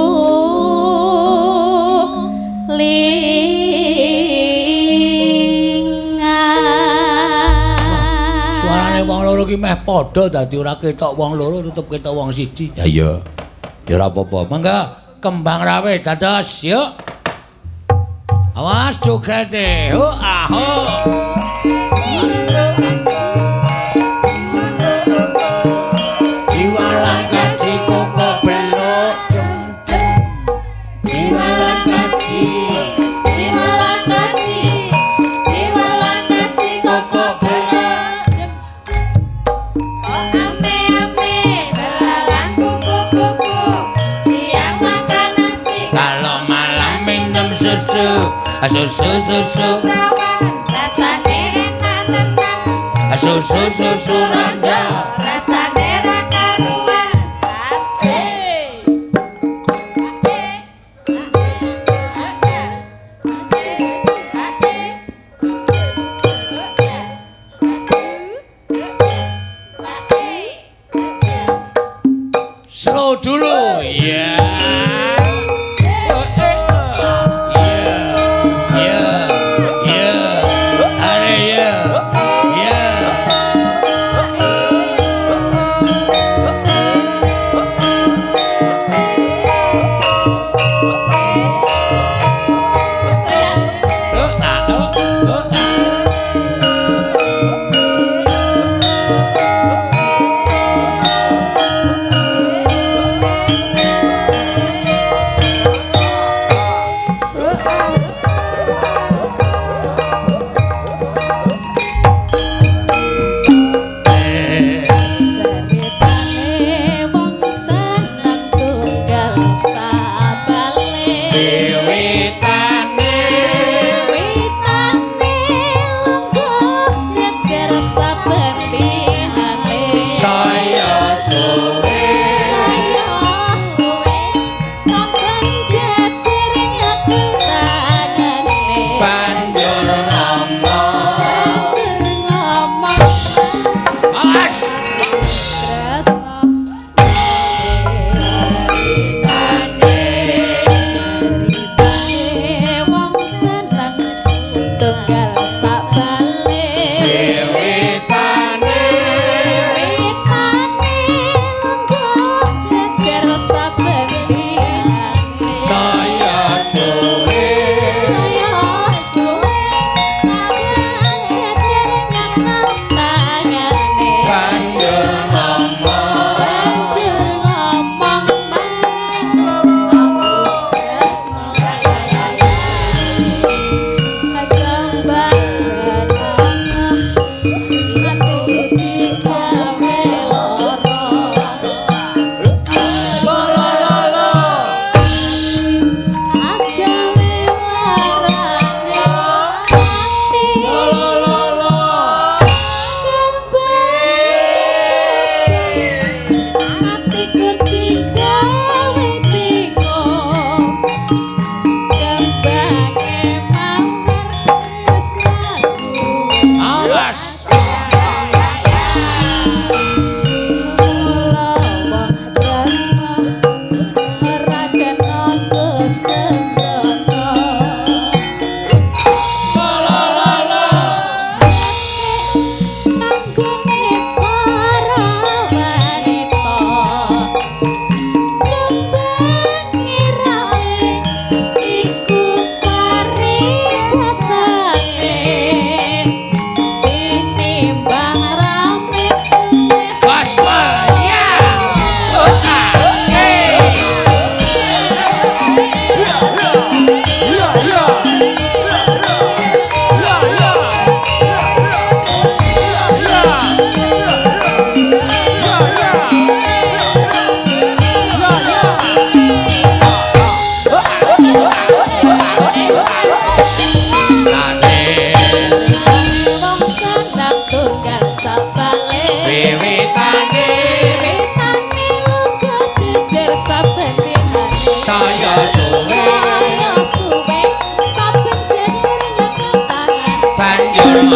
lingan. Suarane wong loro ki meh padha dadi ora ketok wong loro tetep ketok wong siji. Ya iya. Ya ora apa-apa. Mangga kembang rawe dados yuk. Awas jogete. Ho aho. Jiwa lan kaji koko belok dem. Jiwa lan kaji, jiwa lan kaji, jiwa lan kaji koko belok dem. Kok ame-ame belalang kupu-kupu, siang makan nasi kalau malam minum susu, susu susu rawan, rasane enak tenan. Susu susu rondo, rasane ra karuan. Asik. Slow dulu. Ya. Ya. Ya. Are ya. Ya. Oh, ah, oh, oh, ah.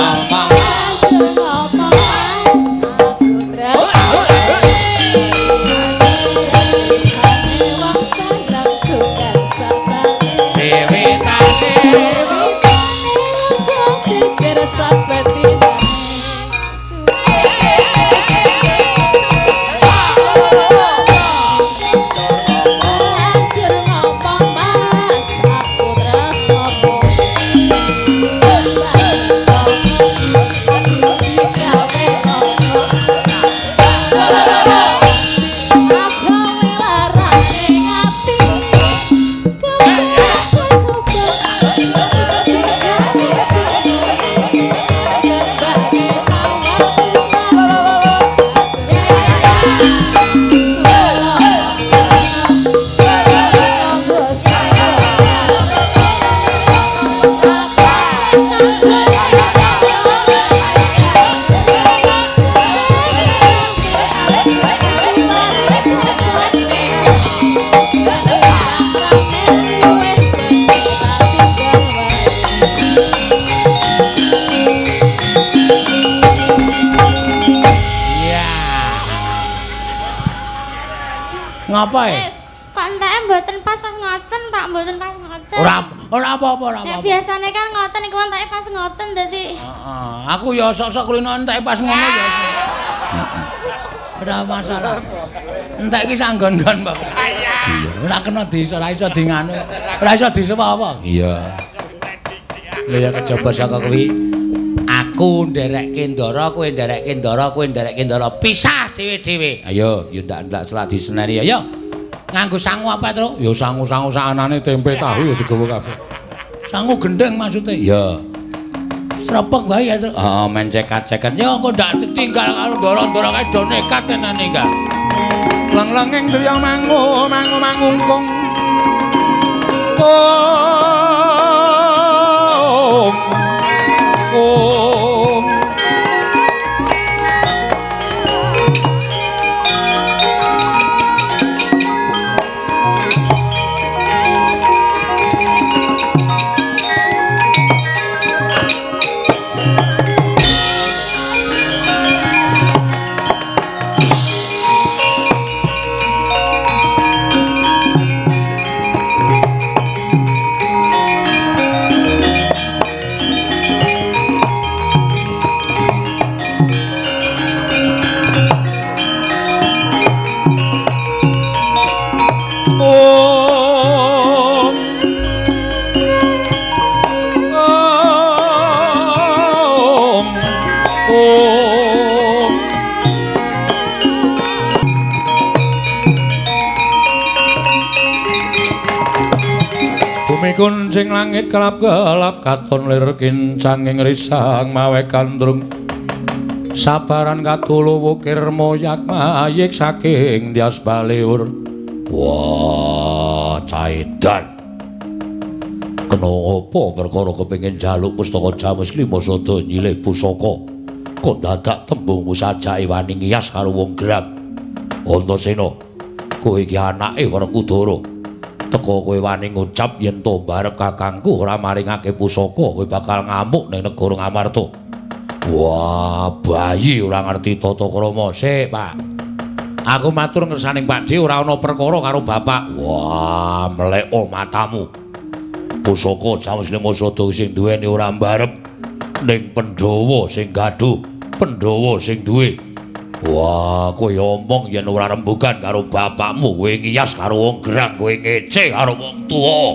ngomong. Banjur ngomong Mas, aku tresno. Wong seneng tukang sabane. Wiwitane Witane jejer sabetinane. Banjur ngomong Mas, aku tresno. Iya. Ngapa e? Kok enteke mboten pas-pas ngoten, Pak, mboten pas ngoten. Ora ora apa-apa, ora Nek apa-apa. biasane kan ngoten iku enteke pas ngoten dadi Heeh, aku ya sok-sok kulino enteke pas ngono ya. Ora masalah. Entek iki sanggon-nggon, Pak. Iya, ora kena di ora iso di nganu. Ora iso disewa apa. Iya. Lha ya kejaba saka kuwi aku nderekke Ndara, kowe nderekke Ndara, kowe nderekke Ndara, pisah dhewe-dhewe. Ayo, ya ndak-ndak selak diseneni. Ayo. Nganggo sangu apa, Truk? Ya sangu-sangu sakanane tempe tahu ya digawa kabeh. Sangu gendeng maksudnya? Iya. Srepek wae ya, Truk. Heeh, men cekat-ceket. Ya engko ndak ditinggal karo ndara-ndara kae do nekat tenan ninggal. Leng-lenging driya mangu mangu mangungkung. Kung. Kung. Om. Om. Om. Bumi kuncing langit kelap-kelap katon lir kincanging risang mawe gandrung. Sabaran katulu wukir moyak mayik saking Dyas Baliur. Wah, caidan. Kena apa perkara kepengin njaluk pustaka Jamus Lima Sada nyilih pusaka. Kok dadak tembungmu sajake wani ngiyas karo wong gerang. Antasena, kowe iki anake Werkudara. Teka kowe wani ngucap yen to mbarep kakangku ora maringake pusaka, kowe bakal ngamuk ning negara Ngamarta. Wah, bayi ora ngerti tata krama. Sik, Pak. Aku matur ngersaning Pakdhe ora ana perkara karo bapak. Wah, mleko matamu. Pusaka Jamus Lima Sada sing duweni ora mbarep ning Pandhawa sing gaduh, Pandhawa sing duwe. Wah, kowe omong yen ora rembugan karo bapakmu, kowe ngiyas karo wong gerang, kowe ngece karo wong tuwa.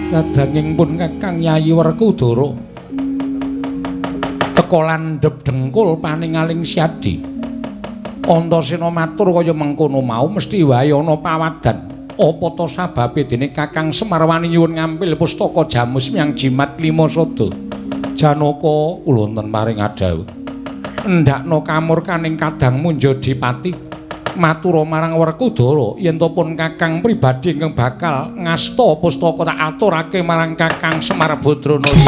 Kadanging pun Kakang Yayi Werkudara teka landhep dengkul paningaling Syadi. Antasena matur kaya mengkono mau mesti wae ana pawadan. Apa ta sababe dene Kakang Semar wani nyuwun ngampil pustaka Jamus miang Jimat Lima Sada? Janaka kula wonten paring adhawuh. Endhakna kamurkaning kadangmu Njodipati. Matura marang Werkudara yen to pun Kakang pribadi ingkang bakal ngasta pustaka tak aturake marang Kakang Semar Badranaya.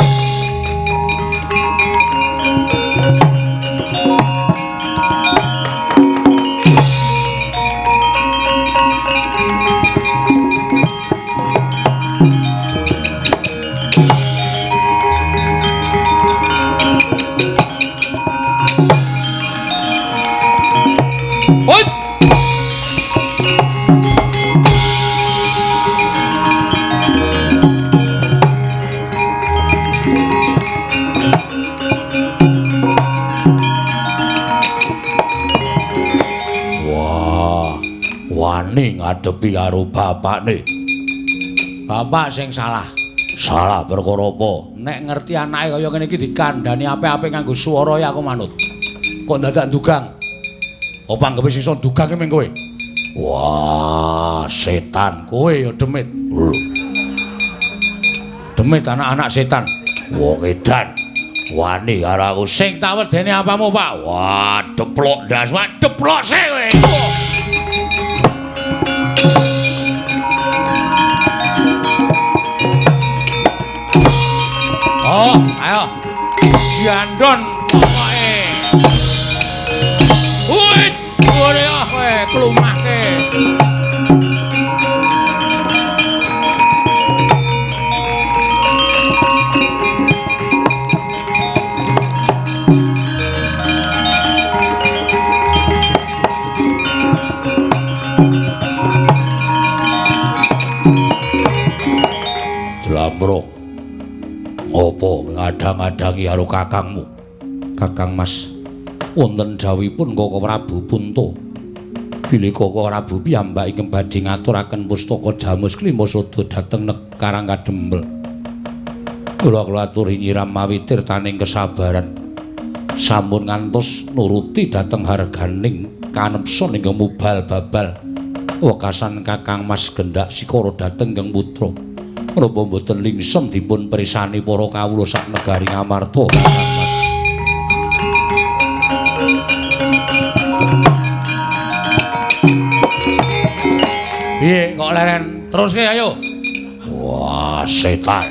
Wani ngadepi karo bapakne. Bapak sing salah. Salah perkara apa? Nek ngerti anake kaya ngene iki dikandhani apik-apik nganggo swara ya aku manut. Kok dadak ndugang? Apa anggepe sing iso ndugang ki ming kowe? Wah, setan kowe ya demit. Demit anak-anak setan. Wong edan. Wani karo aku sing tak wedeni apamu, Pak? Wah, deplok ndas, wah deplok sik kowe. Oh, ayo. Jandon pokoke. Wih, ore ah kowe klumahke. Jlambrok. Ngopo ngadang-adangi karo kakangmu? Kakang Mas, wonten dawuhipun Koko Prabu Punta. Bilih Koko Prabu piyambak ingkang badhe ngaturaken pustaka Jamus Klima Sada dhateng Karang Kadempel. Kula kula aturi nyiram mawi tirtaning kesabaran. Sampun ngantos nuruti dhateng harganing kanepson ingkang mubal babal. Wekasan Kakang Mas gendak sikara dhateng ingkang putra. Menapa mboten lingsem dipun prisani para kawula sak negari Ngamarta? Piye kok leren? Teruske ayo. Wah, setan.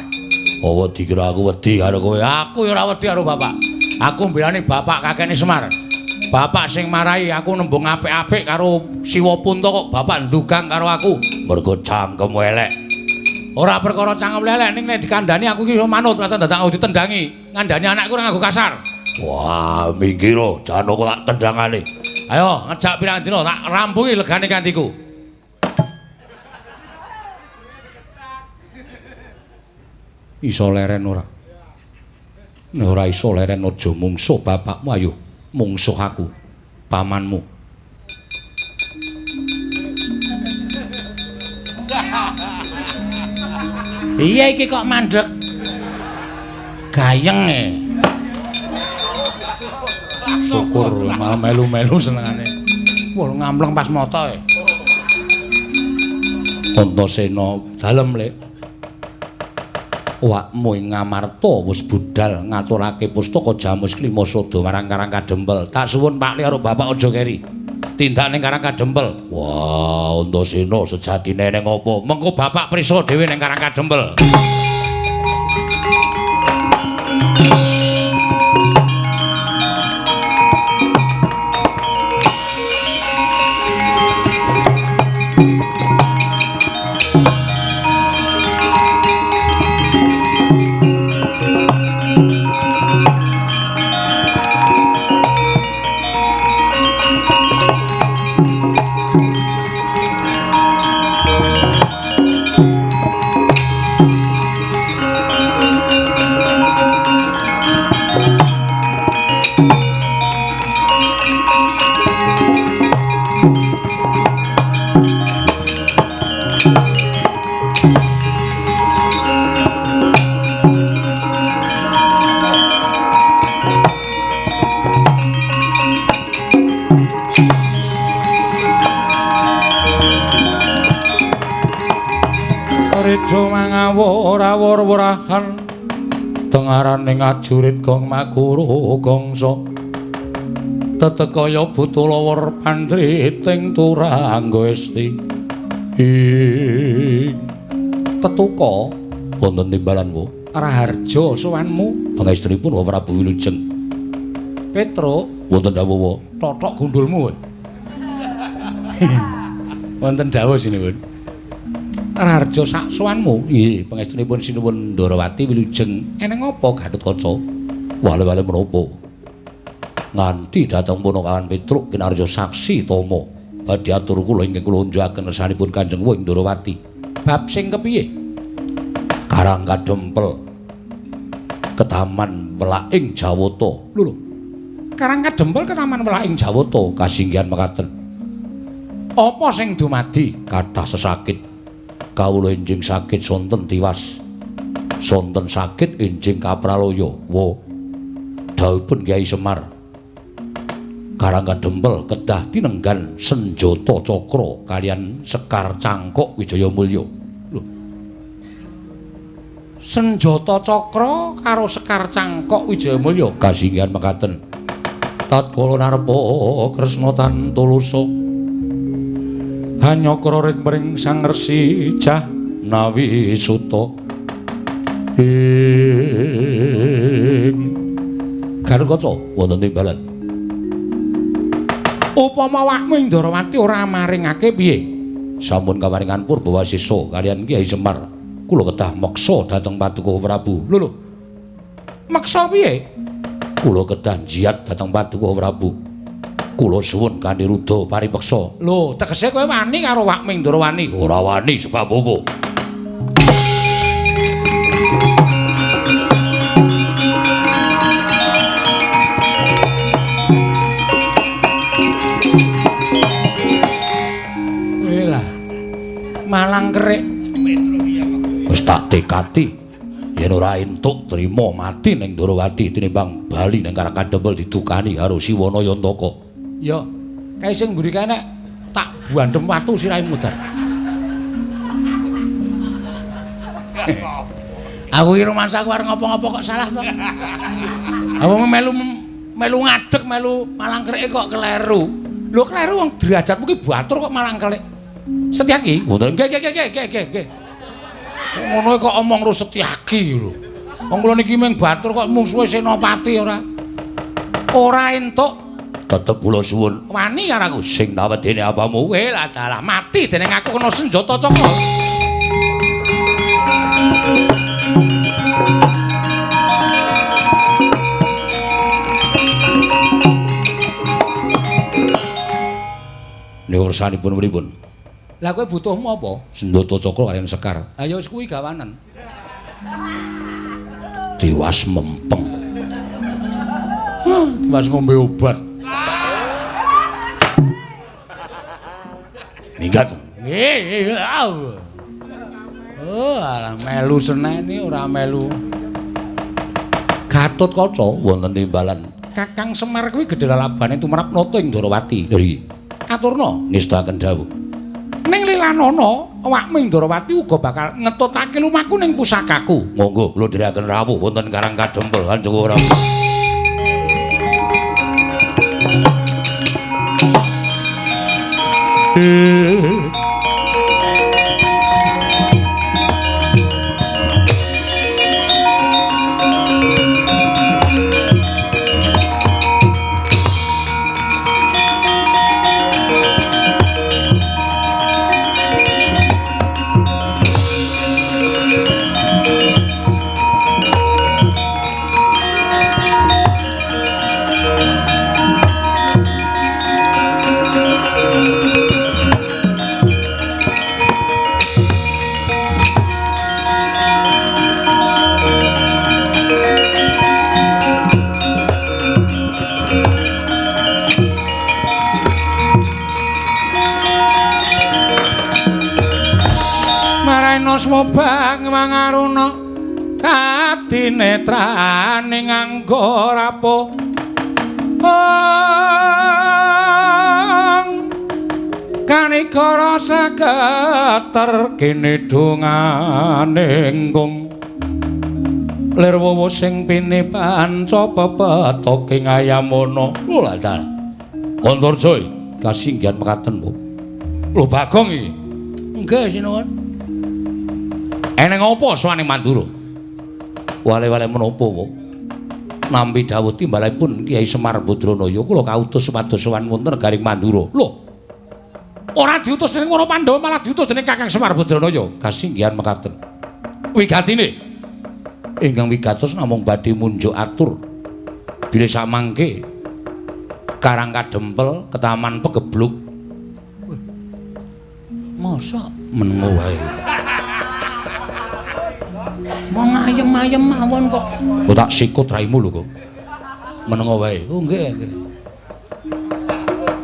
Apa dikira aku wedi karo kowe? Aku ya ora wedi karo bapak. Aku mbelani bapak kakene Semar. Bapak sing marahi aku nembung apik-apik karo Siwa Punta kok bapak ndugang karo aku. Mergo cangkemmu elek. Ora perkara cangkem elek ning nek dikandhani aku iki manut rasa dadak aku ditendangi. Ngandhani anakku ora nganggo kasar. Wah, minggir janoko tak tendangane. Ayo ngejak pirang dina tak rampungi legane kantiku. Iso leren ora? Nek ora iso leren aja mungsuh bapakmu, ayo mungsuh aku, pamanmu. Iya iki kok mandek gayeng e. Syukur malah melu-melu senengane. Wah ngampleng pas moto e. Antasena dalem lek. Awakmu ing Ngamarta wis budal ngaturake pustaka Jamus Klima Sada marang Karang Kadempel. Tak suwun Pak Li karo bapak aja keri. Tindak ning Karang Kadempel. Wah, Antasena sejatine ning apa? Mengko bapak prisa dhewe ning Karang Kadempel. Rawur-wurahan tengaraning ajurit gong makuru gongso tetekaya butulawur pandriting turangga esti ing tetuka wonten timbalan wo Raharja sowanmu pangestripun Wa Prabu Wilujeng Petruk wonten dawuh totok gundulmu wonten dawuh sinuwun Raharja sak sowanmu. Nggih, pangestunipun Sinuwun Ndorowati wilujeng. Eneng apa Gatotkaca? Wale-wale menapa? Nganti dhateng punakawan Petruk kinarya saksi tama. Badhe atur kula ingkang kula unjukaken kersanipun Kanjeng Wa Ndorowati. Bab sing kepiye? Karang Kadempel. Ketaman Welaking Jawata. Lho lho. Karang Kadempel ketaman Welaking Jawata kasinggihan mekaten. Apa sing dumadi? Kathah sesakit. Kawula enjing sakit sonten tiwas. Sonten sakit enjing kapralaya. Wo. Dawuhipun Kyai Semar. Karang Kadempel kedah tinenggan senjata cakra kalian Sekar Cangkok Wijayamulya. Lho. Senjata cakra karo Sekar Cangkok Wijayamulya kasinggihan mekaten. Tatkala narpa Kresna tan tulusa hanyakra ring mring Sang Resi Jahnawi Suta. Ing Garukaca wonten timbalan. Upama awakmu ing Ndarawati ora maringake piye? Sampun kawaringan Purbawasisa kalian Kyai Semar. Kula kedah meksa dhateng Paduka Prabu. Lho lho. Meksa piye? Kula kedah njiat dhateng Paduka Prabu. Kula suwun kanthi ruda paripeksa. Lho, tegese kowe wani karo awakmu ing Ndarawani? Ora wani sebab apa? Malang kerik wis tak tekati yen ora entuk trima mati ning Ndarawati tinimbang bali ning Karang Kadempel didukani karo Siwana Yantaka. Ya, kae sing mburi kae nek tak buandhem watu sirahe mudhar. Aku iki rumangsaku arep ngopo-ngopo kok salah to. Aku melu melu ngadeg melu malang kerike kok kleru. Lho kleru wong derajatmu ki batur kok malang kerik. Setyaki? Wonten. Nggih nggih nggih nggih nggih. Ngono kok omong karo Setyaki lho. Wong kula niki mung batur kok mungsuhe Senopati ora. Ora entuk tetep kula suwun. Wani karo aku sing tawedene apamu. Lah dalah mati dening aku kena senjata cakra. Niku ursanipun pripun? Lah kowe butuhmu apa? Senjata cakra kaliyan Sekar. Ha ya wis kuwi gawanen. Tiwas mempeng. Tiwas ngombe obat. Minggat. Nggih. Oh, alah melu seneni ora melu. Gatotkaca wonten timbalan. Kakang Semar kuwi gedhe lalabane tumrap nata ing Ndarawati. Lho iki. Aturna ngestakaken dawuh. Ning lilanana awakmu ing Ndarawati uga bakal ngetutake lumaku ning pusakaku. Monggo kula dherekaken rawuh wonten Karang Kadempel Kanjeng Prabu. Swobang mangaruna kadinetrane nganggo rapo kanikara saketer kene dongane nggung lir wowo sing pini panca pepetoking ayamana. Lho lha dalah Antarja kasinggihan mekaten Bu. Lho Bagong iki. Nggih sinuwun. Eneng apa sowane Mandura? Wale-wale menapa, Bu? Nampi dawuh timbalanipun Kyai Semar Badranaya kula kautus supados sowan wonten negaring Mandura. Lho. Ora diutus dening para Pandhawa malah diutus dening Kakang Semar Badranaya. Kasinggihan mekaten. Wigatine ingkang wigatos namung badhe munjuk atur bilih samangke Karang Kadempel ketaman pegebluk. Mosok menengo wae. Wong ayem-ayem mawon kok. Oh tak sikut raimu lho kok. Menengo wae. Oh nggih nggih.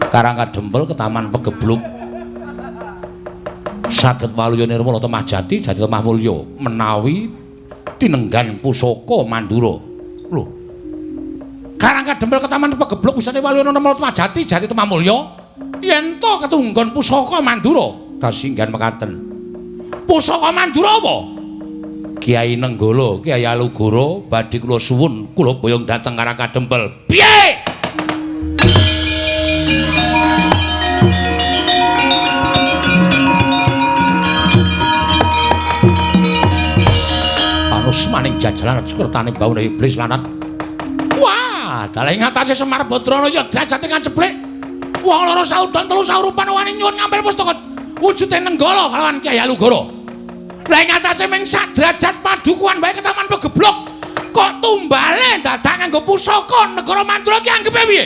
Karang Kadempel ketaman pegebluk. Saged waluya nirmala temah jati jati temah mulya menawi tinenggan pusaka Mandura. Lho. Karang Kadempel ketaman pegebluk wisane waluya nirmala temah jati jati temah mulya yen to ketunggon pusaka Mandura. Kasinggihan mekaten. Pusaka Mandura apa? Kiai Nenggala, Kiai Alugoro badhe kula suwun kula boyong dhateng Karang Kadempel. Piye? Maning jajalan kertane baune iblis lanat. Wah, dalah ing atase Semar Badrana ya derajate kaceblek. Wong loro saudon telu saurupan wani nyuwun ngampil pustaka wujude Nenggala kalawan Kyai Alugoro. Lah ing atase ming sak derajat padukuhan wae ketaman pegeblok. Kok tumbale dadak nganggo pusaka negara Mandura ki anggepe piye?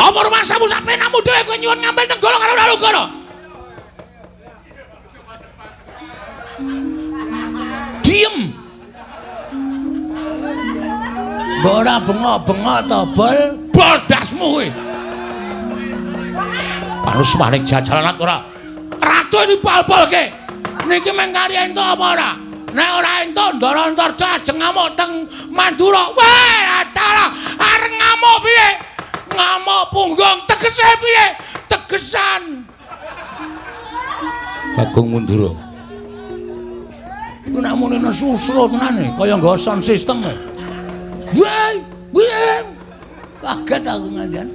Apa rumangsamu sak penamu dhewe kowe nyuwun ngampil Nenggala karo Alugoro? Diem. Mbok ora bengok-bengok to, Bol? Bol dasmu kowe. Panus maning jajalan ora. Ratu dipol-polke. Niki mung karya entuk apa ora? Nek ora entuk Ndara Antarja ajeng ngamuk teng Mandura. Wah, dalah areng ngamuk piye? Ngamuk punggung tegese piye? Tegesan. Bagong Mandura. Iku nek muni nesu-usru tenan kaya nggo sound system. Wah, wah. Kaget aku ngantian.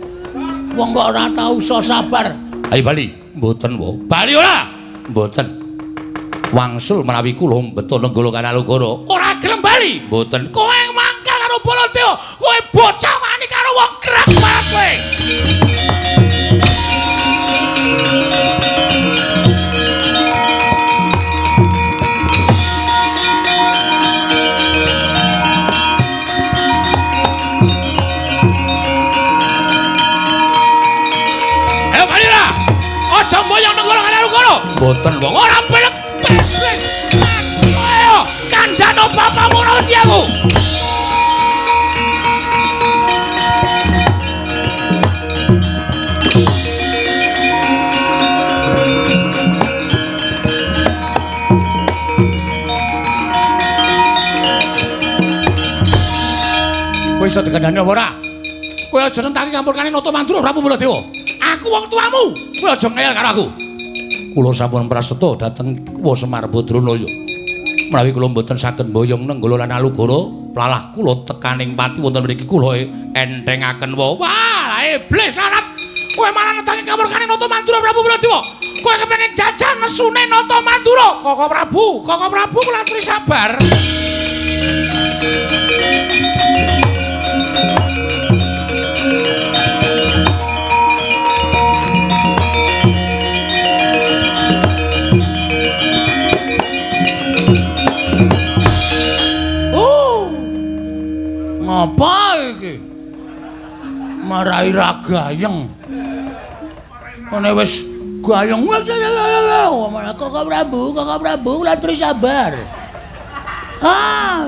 Wong kok ora tau iso sabar. Ayo bali. Mboten, wo. Bali ora? Mboten. Wangsul menawi kula mbeto Nenggala kan Alugoro. Ora gelem bali. Mboten. Kowe mangkel karo Baladewa. Kowe bocah wani karo wong gerak banget kowe. Mboten wong ora belek. Ayo kandhano bapakmu ora wedi aku. Kowe iso dikandhani apa ora? Kowe aja nentang kampurkane Nata Mandura Prabu Baladewa. Aku wong tuamu. Kowe aja ngeyel karo aku. Kula sampun praseta dhateng Wa Semar Badranaya. Menawi kula mboten saged mboyong Nenggala lan Alugoro, plalah kula tekaning pati wonten mriki kula enthengaken wa. Wah, iblis lanat. Kowe malah netangi kamurkane Nata Mandura Prabu Baladewa. Kowe kepengin jajan nesune Nata Mandura. Koko Prabu, Koko Prabu kula aturi sabar. Ngapa iki? Marai ra gayeng. Ngene wis gayeng wis Koko Prabu, Koko Prabu kula aturi sabar. Ah,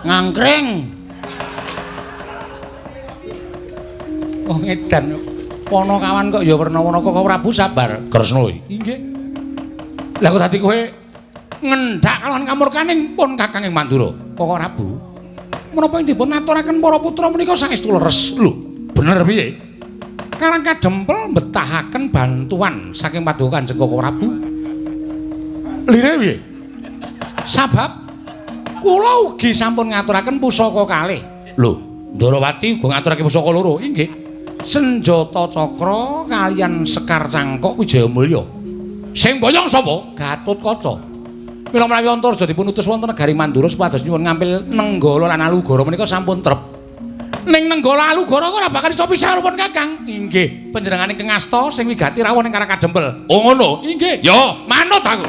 ngangkring. Wong edan. Ponokawan kok ya werna-werna Koko Prabu sabar. Kresna inggih. Lah kok dadi kowe ngendhak kalawan kamurkaning pun Kakang ing Mandura. Koko Prabu. Menapa ing dipun aturaken para putra menika saestu leres. Lho, bener piye? Karang Kadempel mbetahaken bantuan saking Paduka Kanjeng Koko Prabu. Lire piye? Sabab kula ugi sampun ngaturaken pusaka kalih. Lho, Ndarawati uga ngaturake pusaka loro. Inggih. Senjata cakra kaliyan Sekar Cangkok Wijayamulya. Sing boyong sapa? Gatotkaca. Mila menawi Antarja dipun utus wonten negari Mandura supados nyuwun ngampil Nenggala lan Alugoro menika sampun trep. Ning Nenggala Alugoro ora bakal iso pisah karo pun Kakang. Inggih, panjenengane ingkang asta sing wigati rawuh ning Karang Kadempel. Oh ngono. Inggih. Ya, manut aku.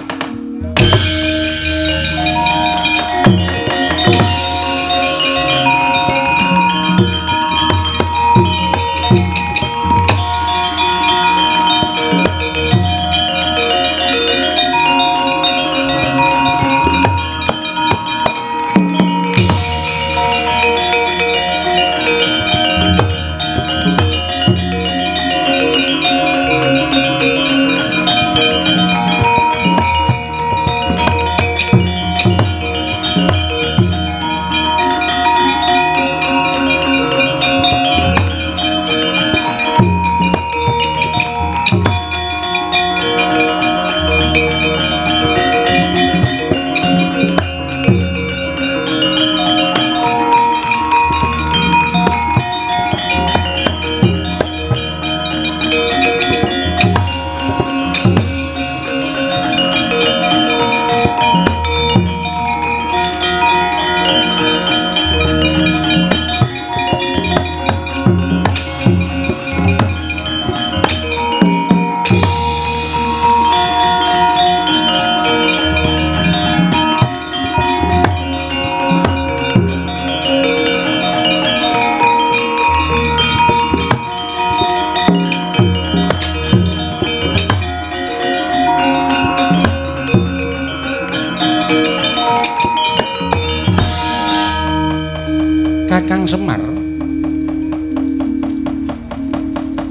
Kakang Semar.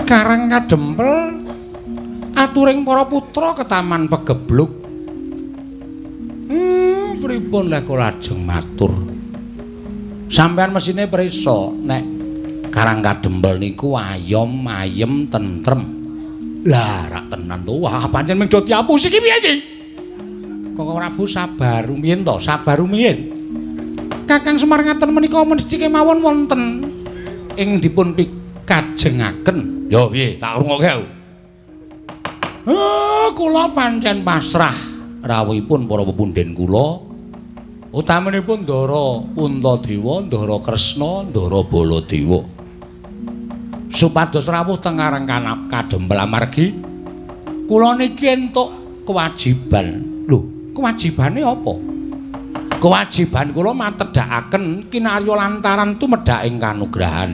Karang Kadempel aturing para putra ketaman pegebluk. Pripun lek kula lajeng matur? Sampeyan mesine prisa nek Karang Kadempel niku ayom, ayem, tentrem. Lah rak tenan to. Wah, pancen mung do diapusi iki piye iki? Koko Prabu sabar rumiyin to, sabar rumiyin. Kakang Semar ngaten menika mesti kemawon wonten ing dipun pikajengaken. Ya piye, tak rungokke aku. Kula pancen pasrah rawuhipun para pepundhen kula. Utaminipun Ndara Puntadewa, Ndara Kresna, Ndara Baladewa. Supados rawuh teng Karang Kadempel amargi kula niki entuk kewajiban. Lho, kewajibane apa? Kewajiban kula matedhakaken kinarya lantaran tumedhak ing kanugrahan.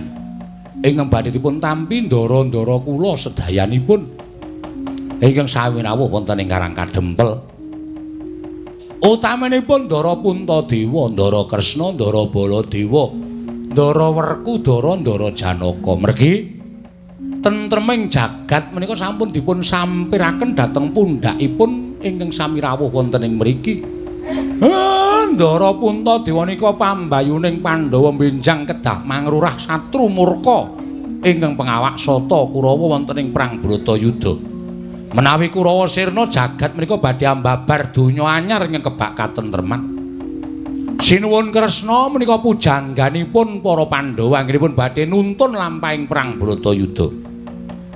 Ingkang badhe dipun tampi ndara-ndara kula sedayanipun ingkang sami rawuh wonten ing Karang Kadempel. Utaminipun Ndara Puntadewa, Ndara Kresna, Ndara Baladewa, Ndara Werkudara, Ndara Janaka. Mergi tentreming jagat menika sampun dipun sampiraken dhateng pundhakipun ingkang sami rawuh wonten ing mriki. Ndara Puntadewa nika pambayuning Pandhawa benjang kedah mangrurah satru murka ingkang pengawak Sata Kurawa wonten ing perang Bratayuda. Menawi Kurawa sirna jagat menika badhe ambabar donya anyar ingkang kebak katentreman. Sinuwun Kresna menika pujangganipun para Pandhawa anggenipun badhe nuntun lampahing perang Bratayuda.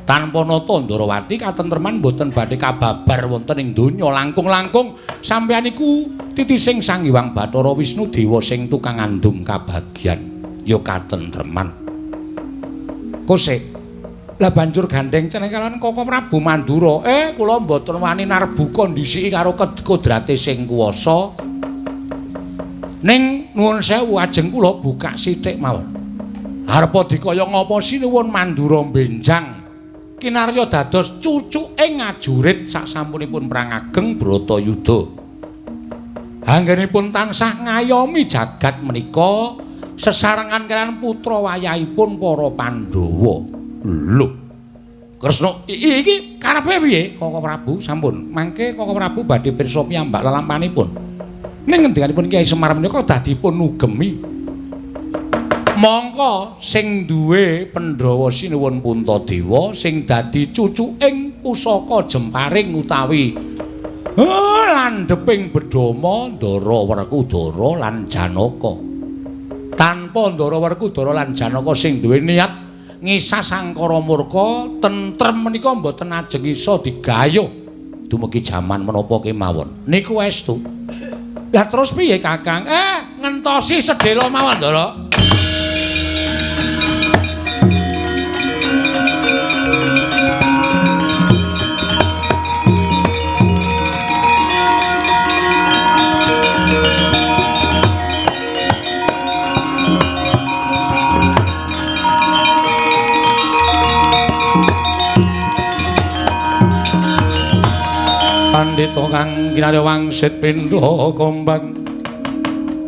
Tanpa nata Ndarawati katentreman boten badhe kababar wonten ing donya. Langkung-langkung sampeyan iku titising Sang Hyang Bathara Wisnu Dewa sing tukang ngandum kabagyan ya katentreman. Kosek lah banjur gandeng ceneng kalawan Koko Prabu Mandura. Kula mboten wani narbuka ndhisiki karo kodrate sing kuwasa. Ning nuwun sewu ajeng kula buka sithik mawon. Arepa dikaya ngapa sinuwun Mandura benjang kinarya dados cucuke ngajurit sasampunipun perang ageng Bratayuda. Anggenipun tansah ngayomi jagat menika sesarengan kaliyan putra wayahipun para Pandhawa. Lho. Kresna iki karepe piye? Koko Prabu sampun. Mangke Koko Prabu badhe pirsa piyambak lelampanipun. Ning ngendikanipun Kyai Semar menika dadi pun nugemi. Mongko sing duwe Pandhawa sinuwun Puntadewa sing dadi cucuking pusaka jemparing utawi landheping bedhama Ndara Werkudara lan Janaka. Tanpa Ndara Werkudara lan Janaka sing duwe niat ngisas angkara murka tentrem menika mboten ajeng iso digayuh dumugi jaman menapa kemawon. Niku estu. Lah terus piye Kakang? Ngentosi sedhela mawon Ndara. Pandhita kang kinarya wangsit pindha kombang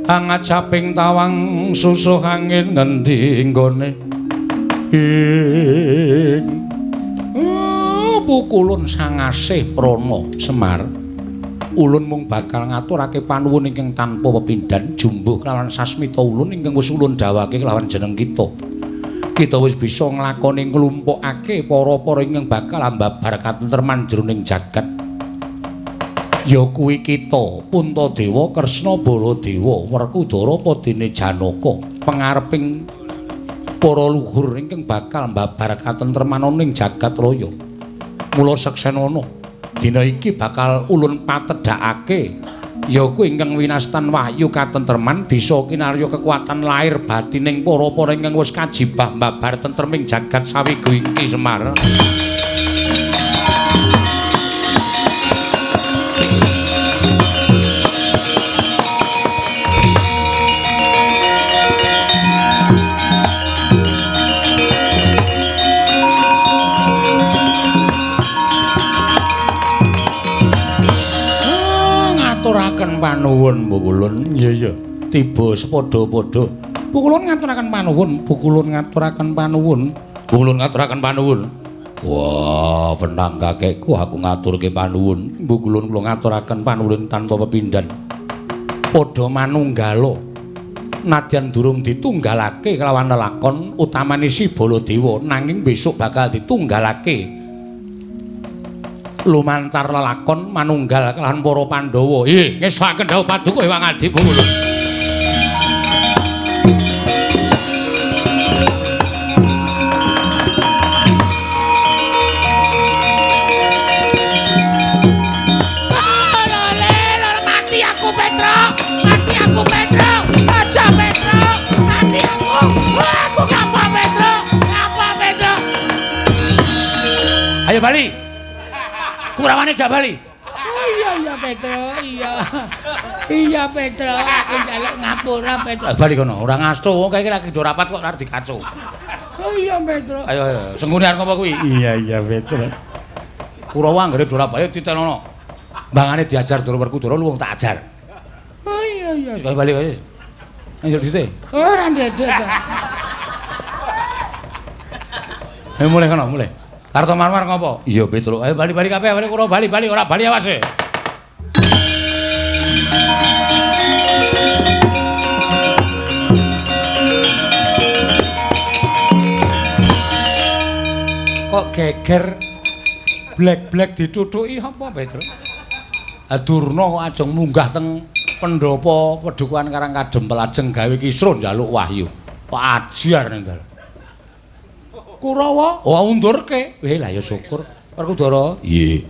angajaping tawang susuh angin ngendi nggone ing pukulun sangasih prana Semar. Ulun mung bakal ngaturake panuwun ingkang tanpa pepindhan jumbuh kelawan sasmita ulun ingkang wis ulun dawake kelawan jeneng kita. Kita wis bisa nglakoni nglumpukake para-para ingkang bakal ambabar katentreman jroning jagat. Ya kuwi kita Puntadewa, Kresna, Baladewa, Werkudara padene Janaka, pangareping para luhur ingkang bakal mbabar katentreman ing jagat raya. Mula seksenana dina iki bakal ulun patedhakake ya kuwi ingkang winastan wahyu katentreman bisa kinarya kekuatan lahir batining para-para ingkang wis kajibah mbabar tentreming jagat sawigu iki Semar. Panuwun Mbok Ulun. Iya iya. Tiba sepadha-padha. Pukulun ngaturaken panuwun, pukulun ngaturaken panuwun, pukulun ngaturaken panuwun. Wah, wenang kakekku aku ngaturke panuwun. Pukulun kula ngaturaken panuwun tanpa pepindhan. Padha manunggala. Nadyan durung ditunggalake kelawan lelakon utamane si Baladewa, nanging besok bakal ditunggalake lumantar lelakon manunggal kelawan para Pandhawa. Ngestokaken dawuh paduka Hyang Adi Pukulun. Mati aku Petro, mati aku Petro, aja Petro, mati aku, aku ngapa Petro, ngapa Petro? Ayo bali, Kurawane jak bali. Oh iya iya Petro, iya, iya Petro, aku njaluk ngapura Petro. Bali kono, ora ngasto, wong kae lagi do rapat kok arep dikaco. Oh iya Petro, ayo ayo, senggune arep ngopo kuwi? Iya iya Petro. Kurawa anggere do rapat titenono. Bangane diajar Ndara Werkudara luwung tak ajar. Oh iya iya, kaya bali kaya. Anjur dite. Ora ndedek. Ayo mulih kono, mulih. Kartomarmar ngopo? Iya Petro. Ayo bali-bali kabeh, bali Kurawa bali-bali ora bali awas e. Kok geger blek-blek ditutuki apa Petro? Durna kok ajeng munggah teng pendhapa Padukuhan Karang Kadempel ajeng gawe kisruh njaluk wahyu. Kok ajar ning dalan. Kurawa, oh undurke. Weh lah ya syukur. Werkudara, nggih.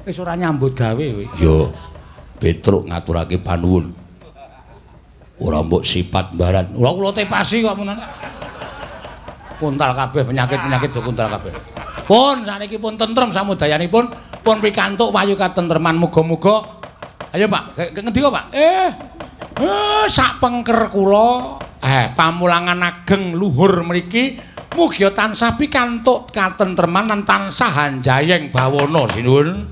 Wis ora nyambut gawe kowe. Ya. Petruk ngaturake panuwun. Ora mbok sipat mbaran. Ora kula tepasi kok menan. Kuntal kabeh penyakit-penyakit do kuntal kabeh. Pun saniki pun tentrem samudayanipun, pun pikantuk wahyu katentreman muga-muga. Ayo Pak, ngendi kok Pak? Sak pengker kula, pamulangan ageng luhur mriki mugi tansah pikantuk katentreman lan tansah hanjayeng bawana sinuwun.